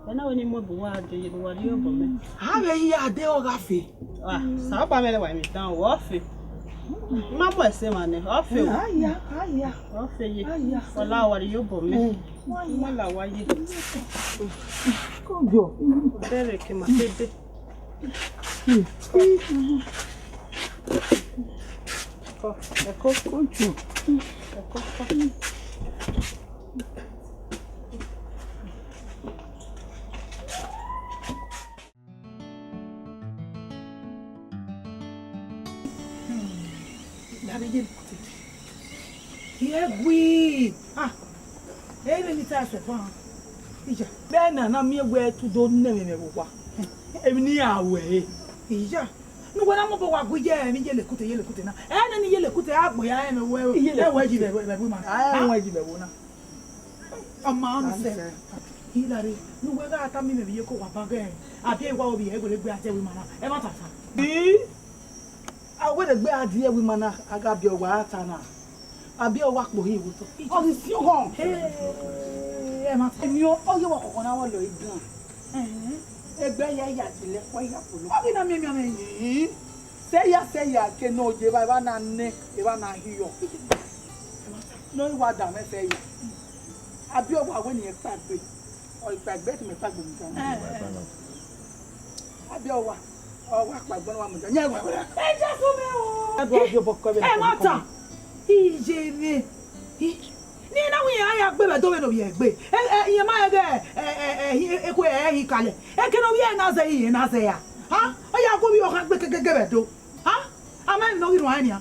Ẹ na wẹ ne I mu ẹbu wa dee ye ne uwa rhie obọ mẹ. A vbe yi a dee ọ gha fe. Ah, sa ọkpa mwẹ rẹn wa emwi dan, ọ fe. I ma mu ẹse emwa nẹ, ọ fe o. Aya, aya. Ọ fe ye. Aya. Ọla wa rhie obọ mẹ. Mm. Wa la wa ye. Ko yo. Bẹrẹ ke ma te dee. Ẹko, ẹko, ẹko. Dade ye kute. Ye gui. Ah. Ere ni ta se fa. Ija. Be na na miẹn wẹ tudo ne mwẹ vbe owa. Emwi ne I ya ruẹ re. Ija. Ne uwẹ na mobọ wa gu iye emwi ye le kute, ye le kute na. Ẹ nene ye le kute, a gbe ya ẹmwẹ wẹ, ẹ wẹ ji vbe, vbe, vbe ma. A wẹ ji vbe wo na. Ọ ma ọnii sẹ. Hilary, ne uwẹ gha tama imẹ vbe iye ko wa ban ghe, a biẹ wa ovbi ẹ wẹ gbe a die ẹvbo ima na. Ẹ ma ta sa. Ii. A wẹ gbe a die ẹvbo ima na, a gha biẹ owa ta na. A biẹ owa kpo hin vbe otọ. Ọ ghi si oghọn. Ee, ẹ ma ta. Emwi ọ, ọ ye wa kọkọ na wa lọ igan. Ẹhẹn. Egbe ya ya tile, wa ya kpolo. Ọ ghi na miẹn miẹn mwẹ yin. Sẹ ya, sẹ ya, ke ne ọ ye evba, evba na nẹ, evba na hiọ. Ne ọ wa da mwẹ sẹ ya. Abiọwa wẹ ne irẹn kpaegbe, ọ kpaegbe, te mẹ kpaegbe mu dan. Abiọwa, ọ wa kpaegbe, ọ wa mu dan. Nyẹ wẹ wẹ. Ẹ Jesu mẹ o. Ẹ do abiọbọ kọ vbe. Ẹ ma ta. Iye mwẹ. Ni na wi ya ya gbe vbe do vbe no ye gbe. E, e, iye ma ye ge, e, e, e, e, ekhue ẹ hi kalẹ. Eke ne ovbi ẹre na zẹ, iye na zẹ ya. Ha? Ọ ya gu ovbi ọkhan gbe kekeke vbe do. Ha? A ma emwi ne ọ ghi rhuan nian.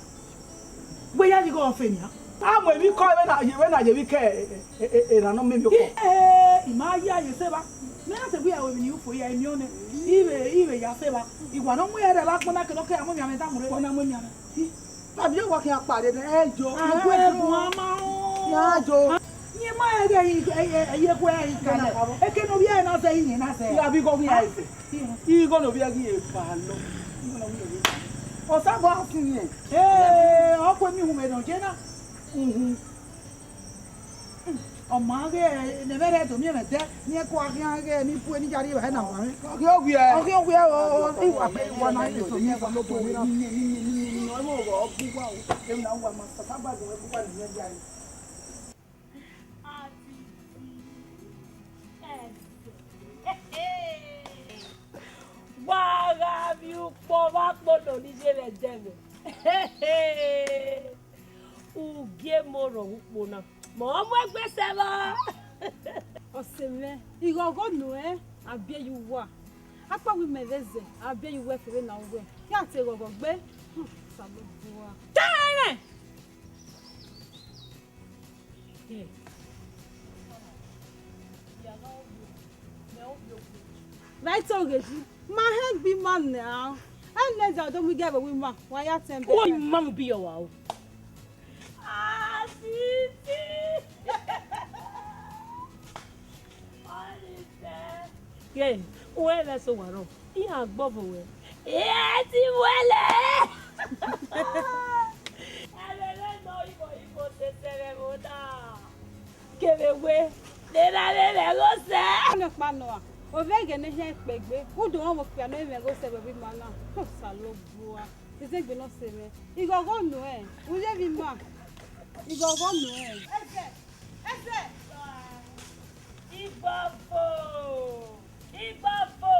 Wẹ ya ghi ghe ọfe nian. A mu emwi kọ vbe na, vbe na ye vbe ke, e, e, e, erhan ne ọ miẹn emwi okọ. Ee, I ma ya ye sẹ evba. Mẹ na sẹ wẹ ya ru emwi ne I ru fo ya, I miẹn ọnẹ. I vbe, I vbe ya sẹ evba. I wa ne ọ mu ẹre vbe agbọn na ke ne ọ ke ya mu emianmwẹ da mu rre. Ọ na mu emianmwẹ. Abiọwa khian kpare nẹ, ẹ yo, ah, igue ẹ do. Mu a ma o. Ya yo. Iye ma ẹghẹ, ẹ, ẹ, ẹ, ye ekhue ẹre kalẹ. Eke ne ovbi ẹre na zẹ, iye na zẹ. Ya bi igho ghi ya ẹzẹ. Igho ne ovbi ẹre ghi ba lọ. Igho ne ovbi ẹre ghi ba lọ. Osanobua a sin mwẹ. Ee, ọ ku emwi uhunmwu vbe ne ọ ye na. Uhunmwu. Ọ ma ghe ne ẹmwẹ rẹ do miẹn mwẹ dẹ, ne I ku a khian ghe ne I bu eni ya rrie evbare na wa mwẹ. Ọ ghi owiẹ. Ọ ghi owiẹ o, o, I wa gbe wa na ye so miẹn wa lo bo ni na. Wa gha vbe ukpọn vbe akpolo ni ye vbe ẹdẹ mwẹ. Ugie mẹ orhọnvwe ukpo na, mẹ ọ mu egbe sẹ vbọ. Ọse mwẹ, ighọghọ nuẹn, a biẹ ye uwa. Akpawẹ imẹ vbe zẹ, a biẹ ye uwa ẹfe vbe na uwẹ. Ya te ghọghọ gbe. Hmm, Osanobua. Tẹrẹ! Vbe I te oghe yi, ma hẹn gbe ima na. Ẹnẹ zẹ ọ do mu igiẹ vbe owa ima, wa ya tẹn bẹghe. Wo ima mu bi yọ wa o. Asisi. Ọnii sẹ. Ke, uwẹ vbe ẹse owa rrọọ, iran gbọvo ruẹ. Ẹ ti mu ẹlẹ. Ẹmwẹ mwẹ nọ, ibo ibo sẹsẹ mwẹ vbe odaro. Kevbe wẹ, ne erha mwẹ mwẹ gho sẹ. Ọnii ọkpa nọ a, ovbi ẹghẹ ne ehia kpegbe, udu ọmwa okpia ne ọ mwẹ gho sẹ vbe ovbi ima na. Osanobua, izegbe ne ọ sẹ mwẹ. Ighọghọ nuẹn, u ye vbe ima. Ighọghọ nuẹn. Ẹzẹ, ẹzẹ. Igbọvo, igbọvo,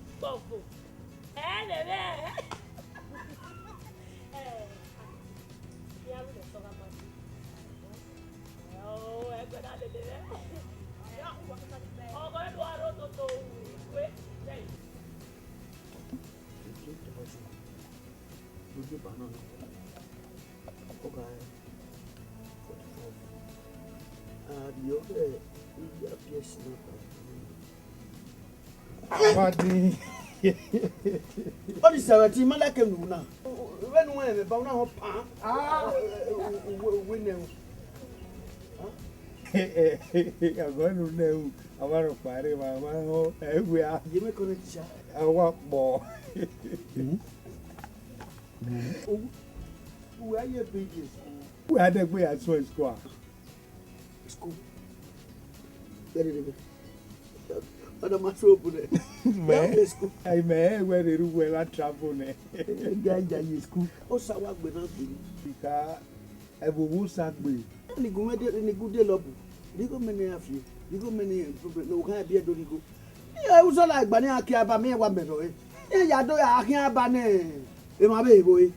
igbọvo. Ẹ, lele. Ẹ, iran vbe sọ gha ma. Ẹ, o, ẹgbẹ na lele rẹ. Ọgọ ẹre do aro toto, we, lẹyìn. Lójú ìbá náà lọ. Ó ga ẹ. Forty-four. Àbí ọbẹ̀ ìyá P S náà pa. Wá dín. Ó ní seventeen, má lẹ́kẹ̀ nù náà. Ìwé nu ẹ̀ bá wọn náà hàn pàn. Ah. Ìwé, ìwé nẹ̀ o. Àgọ́ nù nẹ̀ o. Àwọn àròpàá rẹ̀ máa ń hàn ẹ̀wẹ̀ a. Yé mi kọ́ ní tíṣà. Àwọn pọ̀. Uwe, uwe aye be ye school. Uwe adegbe ya suẹn school a? School. Very, very. Ọdọ ma so open ẹ. Mẹ. Ya play school. Ai, mẹ, wẹ rere uwe la travel nẹ. Ga ja ye school. Osa wa gbe na gbe. Ika, ẹvbo wo sa gbe. Ni gu mẹ de, ni gu de lọ bu. Righo mẹ ne a fi. Righo mẹ ne problem. No, kan bi ẹdo righo. Iye, uzọ la gba ne a kia ba mẹ wa mẹ rọ e. Iye, ya do ya khian ba nẹ emwa vbe evo e.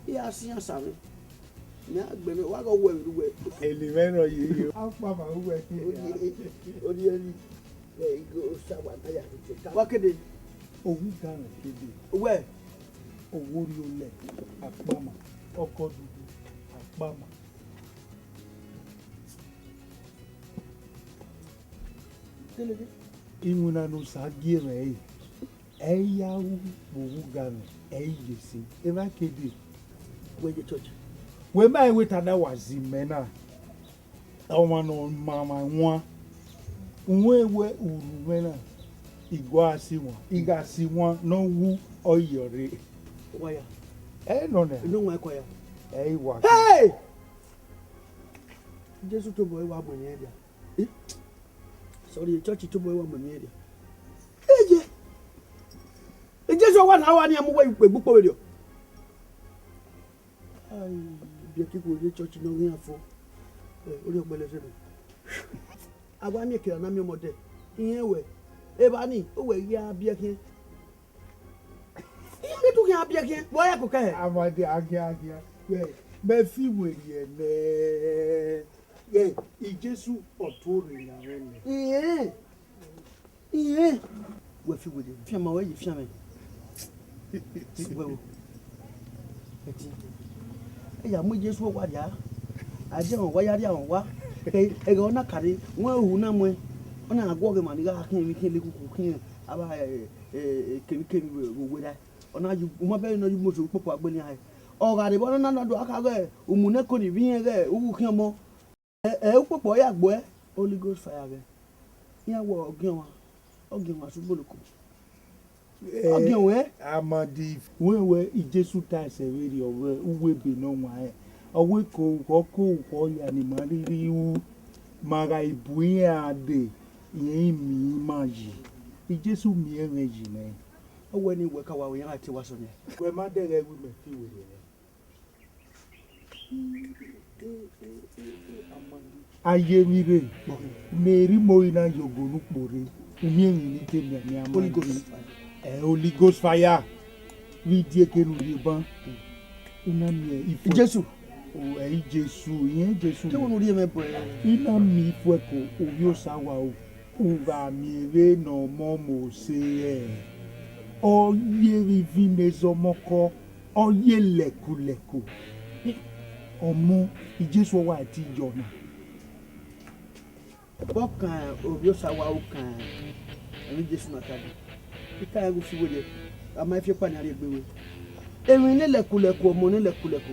Iye, a siẹn sa mwẹ. Mẹ a gbẹnnẹ, wa ghe wẹ vbe uwẹ. Eli mwẹ rọ ye yo. Akpa ma uwẹ. Odi, odi, odi. Ẹ, igho sa wa na ya rhie ta. Wa kede. Owu gan kede. Uwẹ. Owo rriolẹ, akpama. Ọkọ dudu, akpama. Iwinna ne Osa gie mwẹ ẹre, ẹ i ya ru vbe oghugha mwẹ, ẹ i ye ẹse. Emwa kede. Wẹ ye church. Wẹ ma wẹ ta da wa zẹ imẹ na, ọmwa ne ọ ma mwẹ wan, uwẹ wẹ urhu mwẹ na, I gua si wan, I gha si wan ne ọ wu, ọ yọ rre. Wa ya. Ẹ nọ nẹ. Inu wan kọ ya. Ẹ i wa. Hey! Jesu tobọ ẹre wa mu emwi ẹre dia. Eh? Sorry, church tobọ ẹre wa mu emwi ẹre dia. Eye. E Jesu wa na wa ni mu wẹ egbe ukpo vberriọ. Ai, biẹ ke ikhuo rre church ne ọ ghi iran fo. Eh, orhiọn gbẹlẹ zẹdẹ. A wa miẹn ekẹn na miẹn ọmọdẹ. Irẹn wẹ, evba ni, uwẹ ghi a biẹ khian. Iran ghi tu khian biẹ khian, vbe ọ ya koko ẹre? Amadi, agia, agia. Ghẹ, mẹ fi werriẹ nẹ. Ghẹ, Jesu ọ tuorre yan mwẹ nẹ. Irẹn. Irẹn, wẹ fi werriẹ, fian ma wẹ ye fian mwẹ. Wẹ o. Ẹtin. Ẹ ya mu Jesu ọwa rria. A je mwẹ ọwa ya rria mwẹ ọwa. Ẹ, ẹghẹ ọ na kare, wẹ ohu na muẹn. Ọ na guọghọ emwa ni gha khian emwi khian lekuku khian, a vba, ẹ, ẹ, ẹ, kemwi kemwi vbe, vbe uwẹ ra. Ọ na yu, u ma bẹghe ne ọ yu imoto ukpokpo agbọn nian hẹ. Ọ gha rre vbe ọ na na do akha ghẹ, umuneko ni vbe irẹn ghẹ, u ghi khian ọmọ. Ẹ, ẹ, ukpokpo ọ ya gbuẹ, Holy Ghost fire ghẹ. Iran wẹ ọgiọnmwa, ọgiọnmwa sẹ ugboloko. Ọgiọnmwa. Amadi, wẹ wẹ Jesu ta ẹsẹ vberriọ vbe uwu ebe ne ọ wan rẹn. Ọ wẹ ko ukhọ ko ukhọ ya ne ima rhirhi ru, ma gha bu iran dee, irẹn i miẹn ima yi. Jesu miẹn mwẹ yi nẹ. Ọ wẹ ne wẹ ka wa ru iran gha tie wa sẹ ọnii. Wẹ ma dẹghẹ wẹ imẹ fi werriẹ nẹ. A ye emwi rre, ne erha Imọri na ye ogo ne ukpo rre, u miẹn emwi ne I te miẹn, miẹn Holy Ghost. Ẹ, Holy Ghost fire. Vbe I die eke ne u rhie ban, u na miẹn ifuẹ-, Jesu. O, ẹ i Jesu, irẹn Jesu. Te wẹ ne u rhie mwẹ bọe? I na miẹn ifuẹko, ovbi Osa wa ru. U gha miẹn vbene ọmọ Mose rẹn, ọ ye vbe ivin ne zẹ ọmọ kọ, ọ ye lẹkulẹku. Ọmọ, Jesu ọ wa ti yọ na. Vbe ọ kan ovbi Osa wa ru kan emwi Jesu na ta dee? I ta rẹn ghe ufi werriẹ, a ma fi ekpa nian rhie egbe ruẹ. Emwi ne lẹkulẹku, ọmọ ne lẹkulẹku,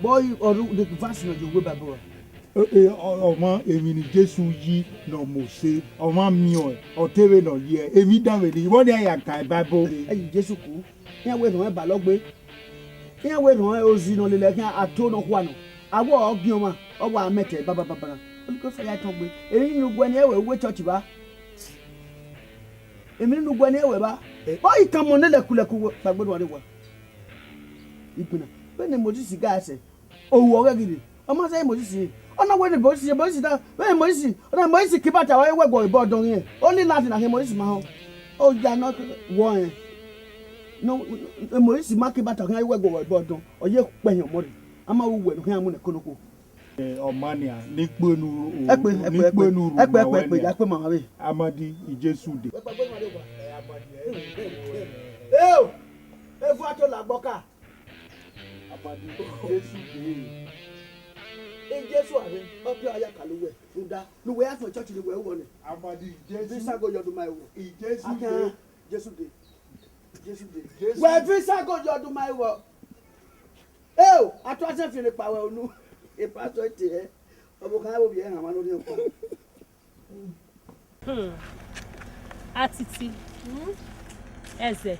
vbe ọ ru the verse nọ ye uwu Bible ra? E, e, ọ, ọmwa emwi ne Jesu yi ne ọ Mose, ọmwa miẹn ọẹn, ọ te vbene ọ yi ẹe, emwi danmwẹ nii, vbọ nian ya kan Bible? Ẹ yi Jesu ku, iran wẹ rhọnmwẹ balọ gbe, iran wẹ rhọnmwẹ ozi ne ọ lele khian ato nọkhua nọ, a wẹ ọgiọnmwa, ọ wa mẹtẹ babababa. Holy Ghost fire tọn gbe, emwi ne u guẹ ne ẹ wẹ uwu church vba, emwi ne u guẹ ne ẹ wẹ vba, ọ i kan ọmọ ne lẹkulẹku kpaegbe ne uwa rre owa. Igbinna, vbene Mosis gha sẹ, ohu ọghe ghi rre. Ọ ma sẹ Mosis re. Ọ na wẹ ne Mosis, Mosis da, vbene Mosis, ọ na Mosis ke ibata wa wẹ guọghọ ebe ọdọn khian. Only land na khian Mosis ma họn. Oya ne ọ wọ rẹn. No, Mosis ma ke ibata khian wẹ guọghọ ebe ọdọn. Ọ ye kpẹhin ọmọ rre. A ma ru wẹ ne ọ khian mu nẹ ko noko. Ẹ, ọ ma nian, ne I kpe unu ru, Ẹ kpe, ẹ ne kpe, I ẹ kpe kpe, unu ru ẹ kpe, ẹ ma kpe, ẹ wẹ kpe, nian. Ya kpe ma mwẹ vbe. Amadi, Jesu dee. Eo! Evu ato la gbọ ka. Amadi, Jesu dee. E Jesu a rre, ọ pia ya ka lu wẹ, rhunmwuda ne uwẹ ya suẹn church ne uwẹ ru vbọ nẹ. Amadi, Jesu. Visa go yọ do ma ẹvbo. I Jesu Akan, dee. Jesu dee. Jesu dee. Jesu. Wẹ visa go yọ do ma ẹvbo. Eo, a tu asẹ fi ne kpa wẹ unu. E pastor te hẹ. Ọvbokhan vbe ovbi ẹre hanmwa ne orhiọn kpa. Hmm. Atiti. Hmm? Ẹzẹ.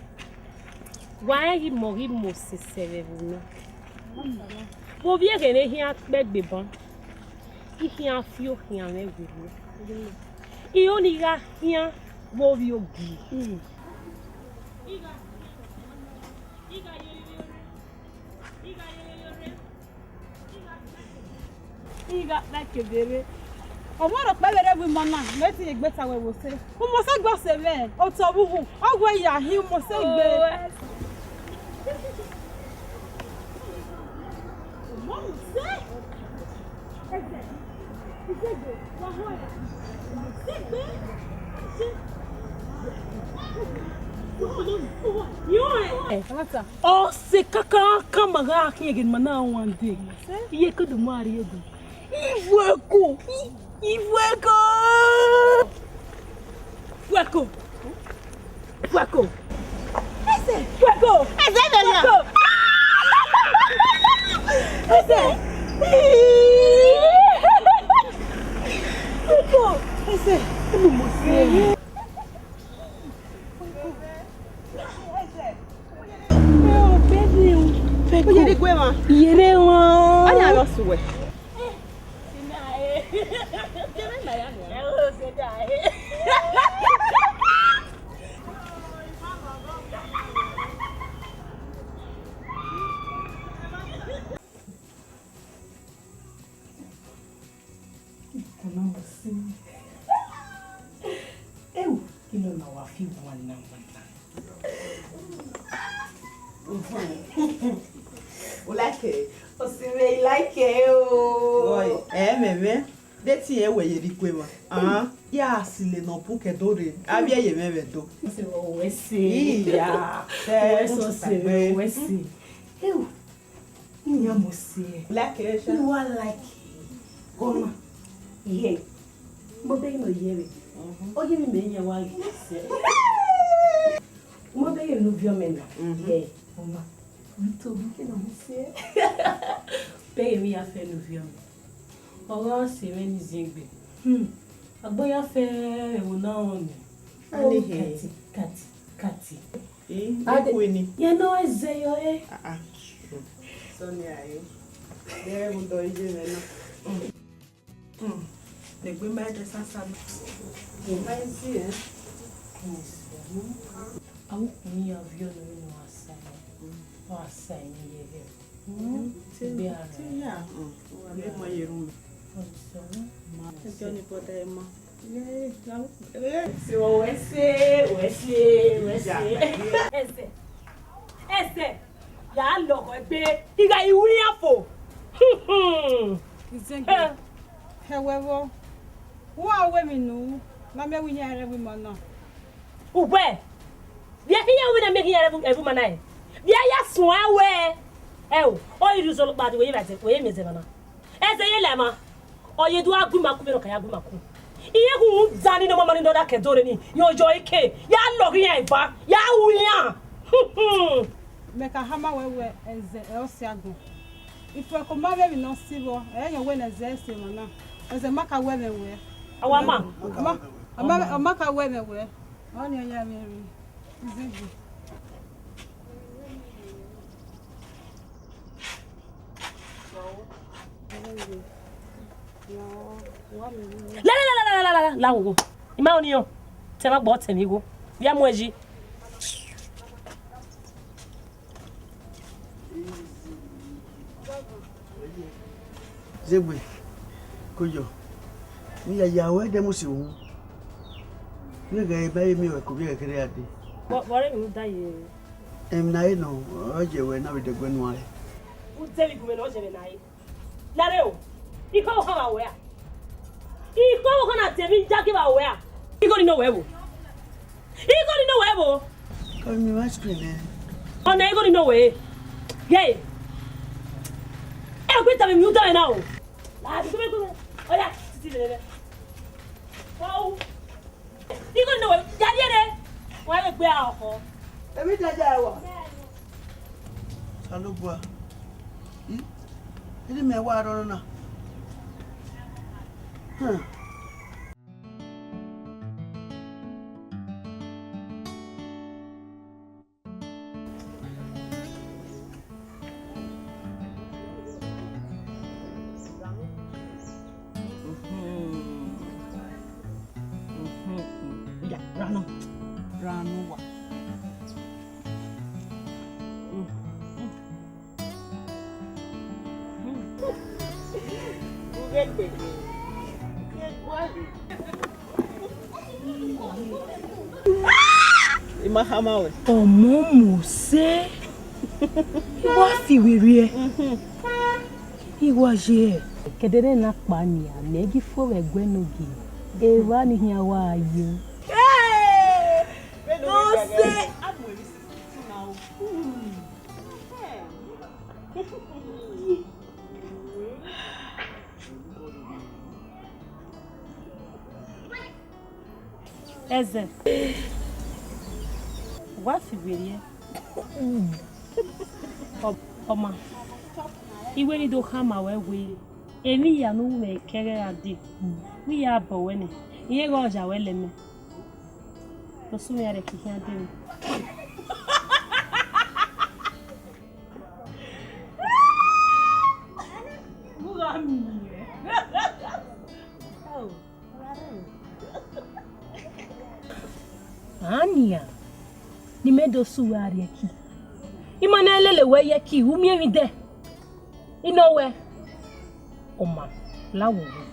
Wa rẹn ghi mọ ghi mọ sẹsẹ vbe ẹvbo nọ. Vbe ovbi ẹghẹ ne khian kpẹgbe ban, I khian fi okhian mwẹ werriẹ. I ho ne I gha khian vbe ovbi ogie. Hmm. I gha khian, I gha ye, I gha ye, I gha kpa ke vbe rre. Ọmwa rhọkpa vbe rre ẹvbo ima na, mẹ te egbe ta wẹ vbe ose. Umose gbe ọse mwẹ, otọ vbe uhu, ọ wẹ ya hin umose gbe. Umose? Ẹzẹ, izegbe, wa họn ya. Umose gbe. Yo, eh. Ọse kakankan ma gha khian ghe ne ima na wan dee. Iye ke do mu a rrie do. Ifuẹko, i-, ifuẹko. Fuẹko. Fuẹko. Ẹsẹ. Fuẹko. Ẹsẹ bẹ lọ. Fuẹko. Ẹsẹ. Fuẹko. Ẹsẹ. Unu mo se. Ó yẹ ne I gue emwa. Yere emwa. Ọ yan vbe ọ sẹ uwẹ. Wana, wana. U like? Osi mwẹ, I like o. Boy, ẹ mẹ mwẹ. De te irẹn wẹ ye rre ikue mwa? Ah, ya sile ne ọ bun kẹ do rre. Avbiẹ ye mwẹ vbe do. Osi mwẹ, wẹ se. Iya. Wẹ se, osi mwẹ, wẹ se. Ewu. Iran mu se. Like ẹ sha. I wa like. Gọna. Iye. Mo bẹghe ne ọ ye vbe. Mhm. Ọ ye vbe mẹ yan wa ghi se. Mo bẹghe ne u viọ mẹ na. Mhm. Iye. Ọma. Vito, vito na mu se. Bẹghe emwi ya fẹ ne u viọ mẹ. Ọ gha se mwẹ ne iziengbe. Hmm. Agbo ya fẹ ẹvbo na rọnmwẹ. Ani he. Kati, kati, kati. Eh, Ade, eku ni. Ye nọ ẹzẹ yọ, eh. Ah, ah. Sonia, eh. Dẹ rhunmwuda iye mwẹ na. Hmm. Hmm. Egbe ma ẹdẹ sasa na. Ma zi, eh. Awuku ni ya viọ ne ọ sa, ọ sa ni ye vbe. Hmm. Egbe ara. Ti ya, hmm. Wa le ma ye ru mi. Ọsọ. Ma. Ẹjọ ni bọda ẹ ma. Ẹzẹ, ẹzẹ, ẹzẹ, ya lọghọ egbe, I gha iwu iran fo. Izẹngbe, hẹ wẹ vbọ, wẹ a wẹ emwi ne u na miẹn wẹ iran rre ẹvbo ima na. Uwẹ, vbe a khian wẹ na miẹn iran rre ẹvbo ima na rẹ? Vbe a ya suẹn wẹ, ẹ o, ọ i rre uzọla ọkpa, wẹ ye miẹn ẹzẹ emwa na. Ẹzẹ ye la emwa, ọ ye do gha gu ima ku vbene ọ ka ya gu ima ku. Irẹn gu rhunmwuda ni ne ọ ma ma ni ne ọ da kẹ do rre ni, rẹn ọ yọ eke, ya lọghe iran eva, ya ru iran. Mẹ ka khama wẹ wẹ ẹzẹ ẹ ọ si agbọn. Ifuẹko ma vbe emwi ne ọ si vbọ, ẹ i rẹn wẹ ne ẹzẹ ẹ si emwa na. Ẹzẹ ma ka wẹ ẹmwẹ wẹ. A wa ma. Ọ ma, ọ ma, ọ ma ka wẹ ẹmwẹ wẹ. Ọni ọ ya mwẹ rre. Izegbe. La, la, la, la, la, la, la, la, wo, wo. I ma ọni ọ. Te ma gbọ tẹ mi wo. Via mu ẹji. Zegbe, koyọ. Mi ya ya wẹ dẹ mu si wu. Mi ghẹ ba ye miẹn wẹ ko vbe ẹghẹ kherhe a dee. Vbọ, vbọ re emwi ne u da ye? Emwi ne a re nọ, ọ ye wẹ na vbe dẹgbẹ nuẹn. U de vbe igunmwẹ ne ọ ye mwẹ na re. Lare o, ikọ vbe okhan vbe wẹ a? Ikọ vbe okhan na de emwi ya gie vbe wẹ a? Igho ni nọ wẹ vbo? Igho ni nọ wẹ vbo? Kọ mi ice cream nẹ. Ọ na igho ni nọ wẹ. Ye. Ẹ gbe tama emwi u da mwẹ na o. La bi gbe gbe. Oya, titi lele. Wow. Igho ni nọ wẹ, ya rhie re. Wa vbe gbe a ọkhọ. Emwi da ya ẹwa. Osanobua. I, I ni mẹ wa rrọọ na. Hmm. Iya, ranu. Ranu wa. I ma khama wẹ. Ọmọ Mose, I wa fi werriẹ. I wa ye. Kedere na kpa nia, mẹ ghi fo vbe ẹguẹ ne ogie. Evba ni khian wa yo. Mose. Ẹzẹ, wa fi werriẹ. Ọ-, ọma, I wẹ ne I do khama ruẹ wẹẹ, emwi hia ne u ru mwẹ kẹghẹ gha dee, wẹ I ya bọ ruẹ nẹ, irẹn ghe ọ ya ruẹ lẹ mẹ. Ọ sunu iran rhie khian dee. Ania, ne imẹ do sẹ uwa rrie ẹki. I ma na lele wẹ ye ẹki, u miẹn emwi dẹ. I nọ wẹ, ọma, la wo wẹ.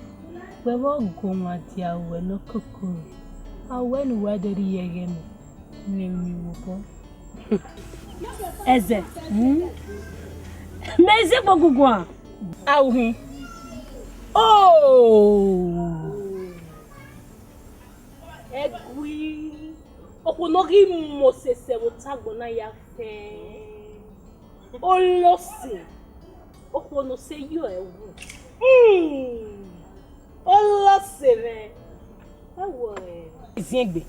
Wẹ vbe ọgọ ọmwa dia ruẹ ne ọ koko, a wẹ ne uwa do rhie ẹghẹ mẹ. Ne mi wobọ. Ẹzẹ. Hmm? Mẹ zẹ gbogunguan. Auhin. Oh! Ẹgui, okhuo ne ọ ghi mu osẹsẹ vbe otọ agbọn na ya fẹn. Olose, okhuo ne ose yo ẹwu. Hmm. Olose mwẹ, ẹ wo ẹre. Ziengbe,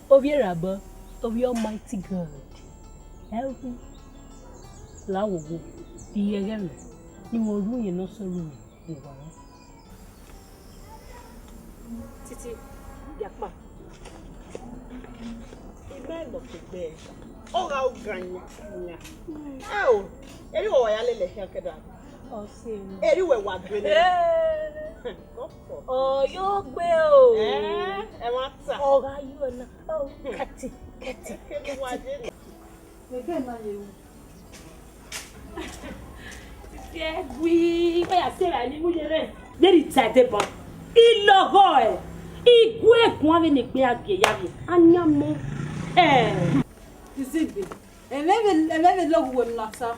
ovbi erha obọ, ovbi Almighty God. Ẹ wu, la wo wo, ighẹghẹ mwẹ, ne I ru uyẹn ne ọ sẹ ru mwẹ, I wa rẹn. Titi, ya kpa. Imẹ lọkegbe, ọ gha ogan yan yan. Ẹ o, erriọ wa ya lele ẹkhian kẹdẹ. Ọ sẹ mwẹ. Erriọ wẹ wa gele. Ẹ. Ọ yo gbe o. Ẹ, ẹ ma ta. Ọ gha yo na. Ọ, kẹti, kẹti, kẹti. Ebe na ye ru. Sisi ẹgui, ọ ya sẹ ra ni mu ye rẹ. Vbene I ta deba, I lọghọ ẹe, I gu ẹre guan vbene egbe a gie ya vbe a yan mọ. Ẹ. Izigbe, ẹmwẹ vbe, ẹmwẹ vbe lọghọ uwẹ ne u na ta.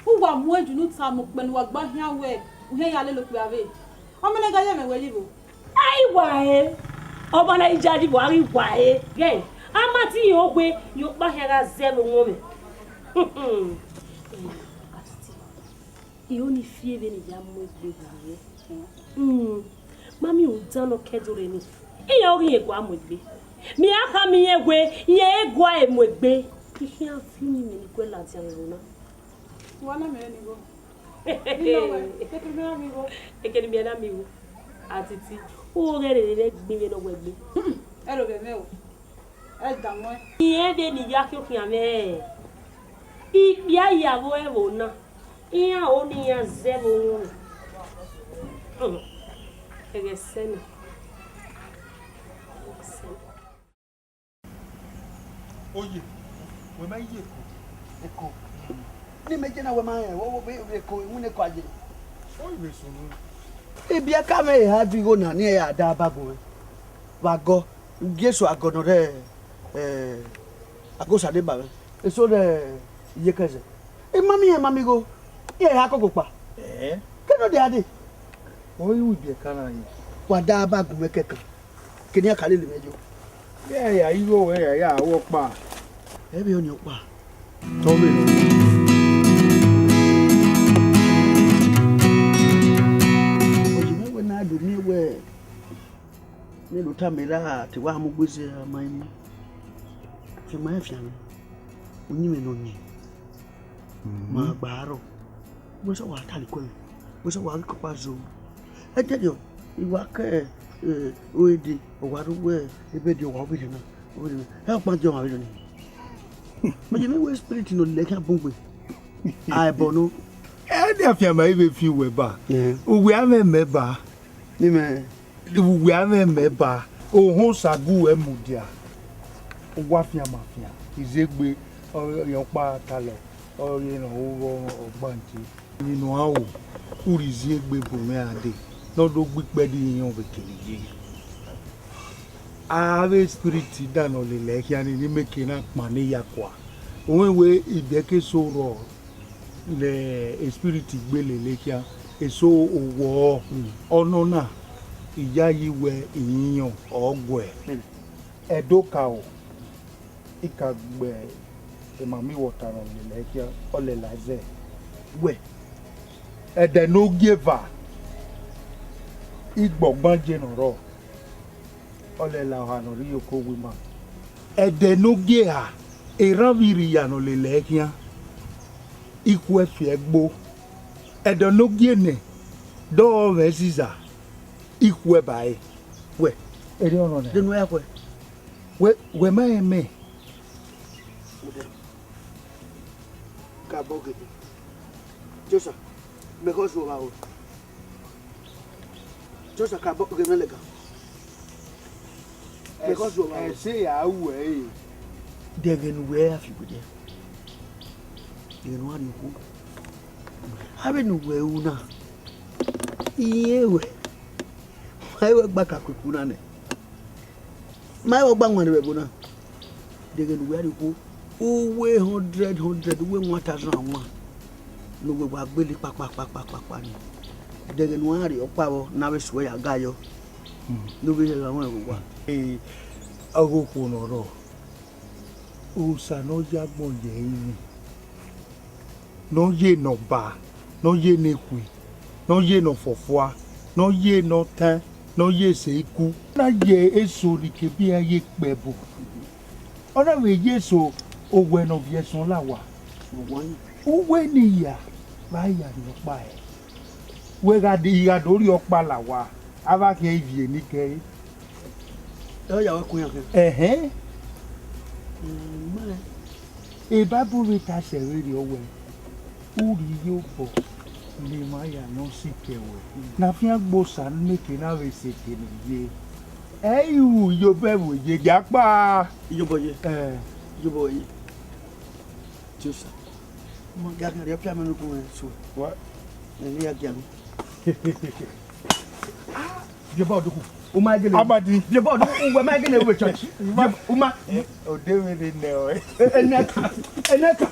Uwa mu ẹn yu ne u tama ukpẹ ne uwa gba khian wẹẹ, u khian ya lele okpia vbe. Ọ ma na gha ye mwẹ wẹ yi vbo? A i wa ẹre, ọmwa ne a i ya yi vbe a ghi wa ẹre, ghẹ, a ma te rẹn ogbe, rẹn ọkpa khian gha zẹ vbe orọnmwẹ. I ho ni fi vbene I ya mu egbe vbe ẹ. Hmm, ma miẹn rhunmwuda ne ọ kẹdo rre ni, iran ọghe irẹn gua mu egbe. Mẹ iran khama irẹn wẹẹ, irẹn i gua mu egbe. I khian fi uyinmwẹ ne I guẹ ladian vbe ẹvbo na. Wa na mẹ ni vbo? Ino wẹ, keke mẹ na mi vbo? Ekene mẹ na mi vbo? Atiti, u ghẹ rere vbe gbe vbene ọ wẹ gbe. Ẹro vbe mẹ o. Ẹ da wọn. Irẹn vbene I ya khian khian mwẹ. Ikpia ya vbe ẹvbo na. Iran ho ne iran zẹ vbe orọnmwẹ. Ẹghẹ sẹ nẹ. Oye, wẹ ma ye eko, eko. Ne imẹ je na wẹ ma rẹn, wẹ, wẹ, wẹ eko, iwinna eko aye. Oye, vbe sunu. Ibiẹka mwẹ eha du igho na, ne iran ya da ba gun mwẹ. Vbe agọ, Jesu agọ nọ rẹ, eh, agọ Osanobua mwẹ. Eso rẹ iyeke ẹzẹ. I ma miẹn, ma miẹn igho, iran eha koko kpa. Eh? Kẹ nọ dia dee. Ọ i ru ibiẹka na ye. Wa da ba gun mwẹ kẹkan. Kene iran ka lele mwẹ yo. Vbe ya igho wẹ ya ya ru ọkpa. Ẹ vbe ọnii ọkpa. Tọ vbe nọ. Oye mwẹ wẹ na do miẹn wẹ, ne do tama ra te wa mu gbe zẹ ma emu. Fianma rẹn fian mwẹ. Uyinmwẹ ne ọ yin. Ma gba rrọọ. Wẹ sẹ wa ta likun ẹmwẹ, wẹ sẹ wa ghi kọkpa zo. Ẹdẹdẹ, I wa ke, eh, ore dee, ọ wa rre uwu ebe dee, ọ wa vberriọ na, ọ vberriọ na. Ẹ ọkpa diẹ ọmwa vberriọ nii. Mẹ ye mwẹ wẹ spirit ne ọ lele khian bun gbe. A ẹbọ nọ. Ẹ dia fianma, I vbe fi uwẹ ba. Eh. Uwẹ a mwẹ mẹ ba. Ni mẹ. Uwẹ a mwẹ mẹ ba, ohọn Osa gu wẹ mudia. Uwa fian ma fian, izegbe, ọ, ọ, ọkpa talọ, ọ, ọ, ọ, ọgbanje. Emwi ne ọ ru, u rhie izin egbe bu mwẹ a dee, ne ọ do gbe ikpẹdẹ irẹn vbe kere ye. Avbe spirit da ne ọ lele ẹre khian ni, ne imẹ ke na kpan ne ya kua. Owenvwe ibiẹka eso rrọọ ne spirit gbe lele khian, eso owọ, ọnọna, iyayi wẹ iyinyan ọ guẹ. Ẹdokaro, I ka gbe emami vbe ọta ne ọ lele ẹre khian, ọ lele ẹe zẹ. Wẹ, ẹdẹ ne ogieva, igbọgbanje ne ọ rrọọ, ọ lele ọha ne ọ rre iyeke owu ima. Ẹdẹ ne ogie eha, erhan vbe irri ya ne ọ lele ẹre khian, ikhuẹ fi ẹe gbo. Ẹdẹ ne ogie nẹ, dọọ mwẹ ziza, ikhuẹ ba ẹre. Wẹ, erriọ nọ nẹ. Denu ya khuẹ. Wẹ, wẹ ma rẹn mẹ. Kabọ gele. Josa, mẹ khọ zuọ vbe aro. Josa, kabọ gele lẹga. Mẹ khọ zuọ vbe aro. Ẹse ya ru ẹre. Dẹghẹ ne uwẹ a fi gbe dia. Dẹghẹ ne uwa rhie okhuo. Avbe ne uwẹ ru na, irẹn ruẹ. Ma i wẹ gba ka kueku na nẹ. Ma i wẹ gba wanrẹn vbe ẹvbo na. Deghẹ ne uwẹ rhie okhuo, uwu hundred hundred, uwu one thousand wan, ne uwẹ wa gbele kpakpakpakpakpa ni. Deghẹ ne uwa rhie ọkpa vbọ ne a vbe suẹ ya ga yọ, ne ovbi hẹ gha ruẹn vbe owa. Ee, ọghe okhuo ne ọ rrọọ, Osa ne ọ ya agbọn ye ẹrinmwi, ne ọ ye ne ọba, ne ọ ye ne ekhue, ne ọ ye ne ọfọfua, ne ọ ye ne ọtẹn, ne ọ ye ese iku. Na ye eso ni ke bi iran ye kpẹ ẹbo. Ọ na vbe ye eso owẹ ne ọ viẹ ẹsọn la owa. Uwẹ ni ya vbe a ya rhie ọkpa ẹre. Wẹ gha de, I gha do rhie ọkpa la owa, a vbe khian ivie ni kẹre. Ẹ ya wẹ kun iran khian. Ẹhẹn. Mm, ma rẹn. Baibol vbe ta sẹ vberriọ wẹẹ, u rhie iyobọ ne emwa ya nọ sikẹ wẹ, ne afiangbe Osa ne ke na vbe sẹ eke ne u ye. Ẹ i ru iyobọ ẹvbo ye, gie a kpa. Iyobọ ye. Ẹ. Iyobọ ye. Tiosa. Ọ ma gia khian rhie ọpia mẹ ne u gu mwẹ suẹ. Wa. Ẹ ne I ya gia nọ. Biobọ ọdukhu, u ma gele. Amadi. Biobọ ọdukhu, uwẹ ma gele vbe church. Bio-, u ma. Odevbe ne nẹ ọe. Eneka, eneka.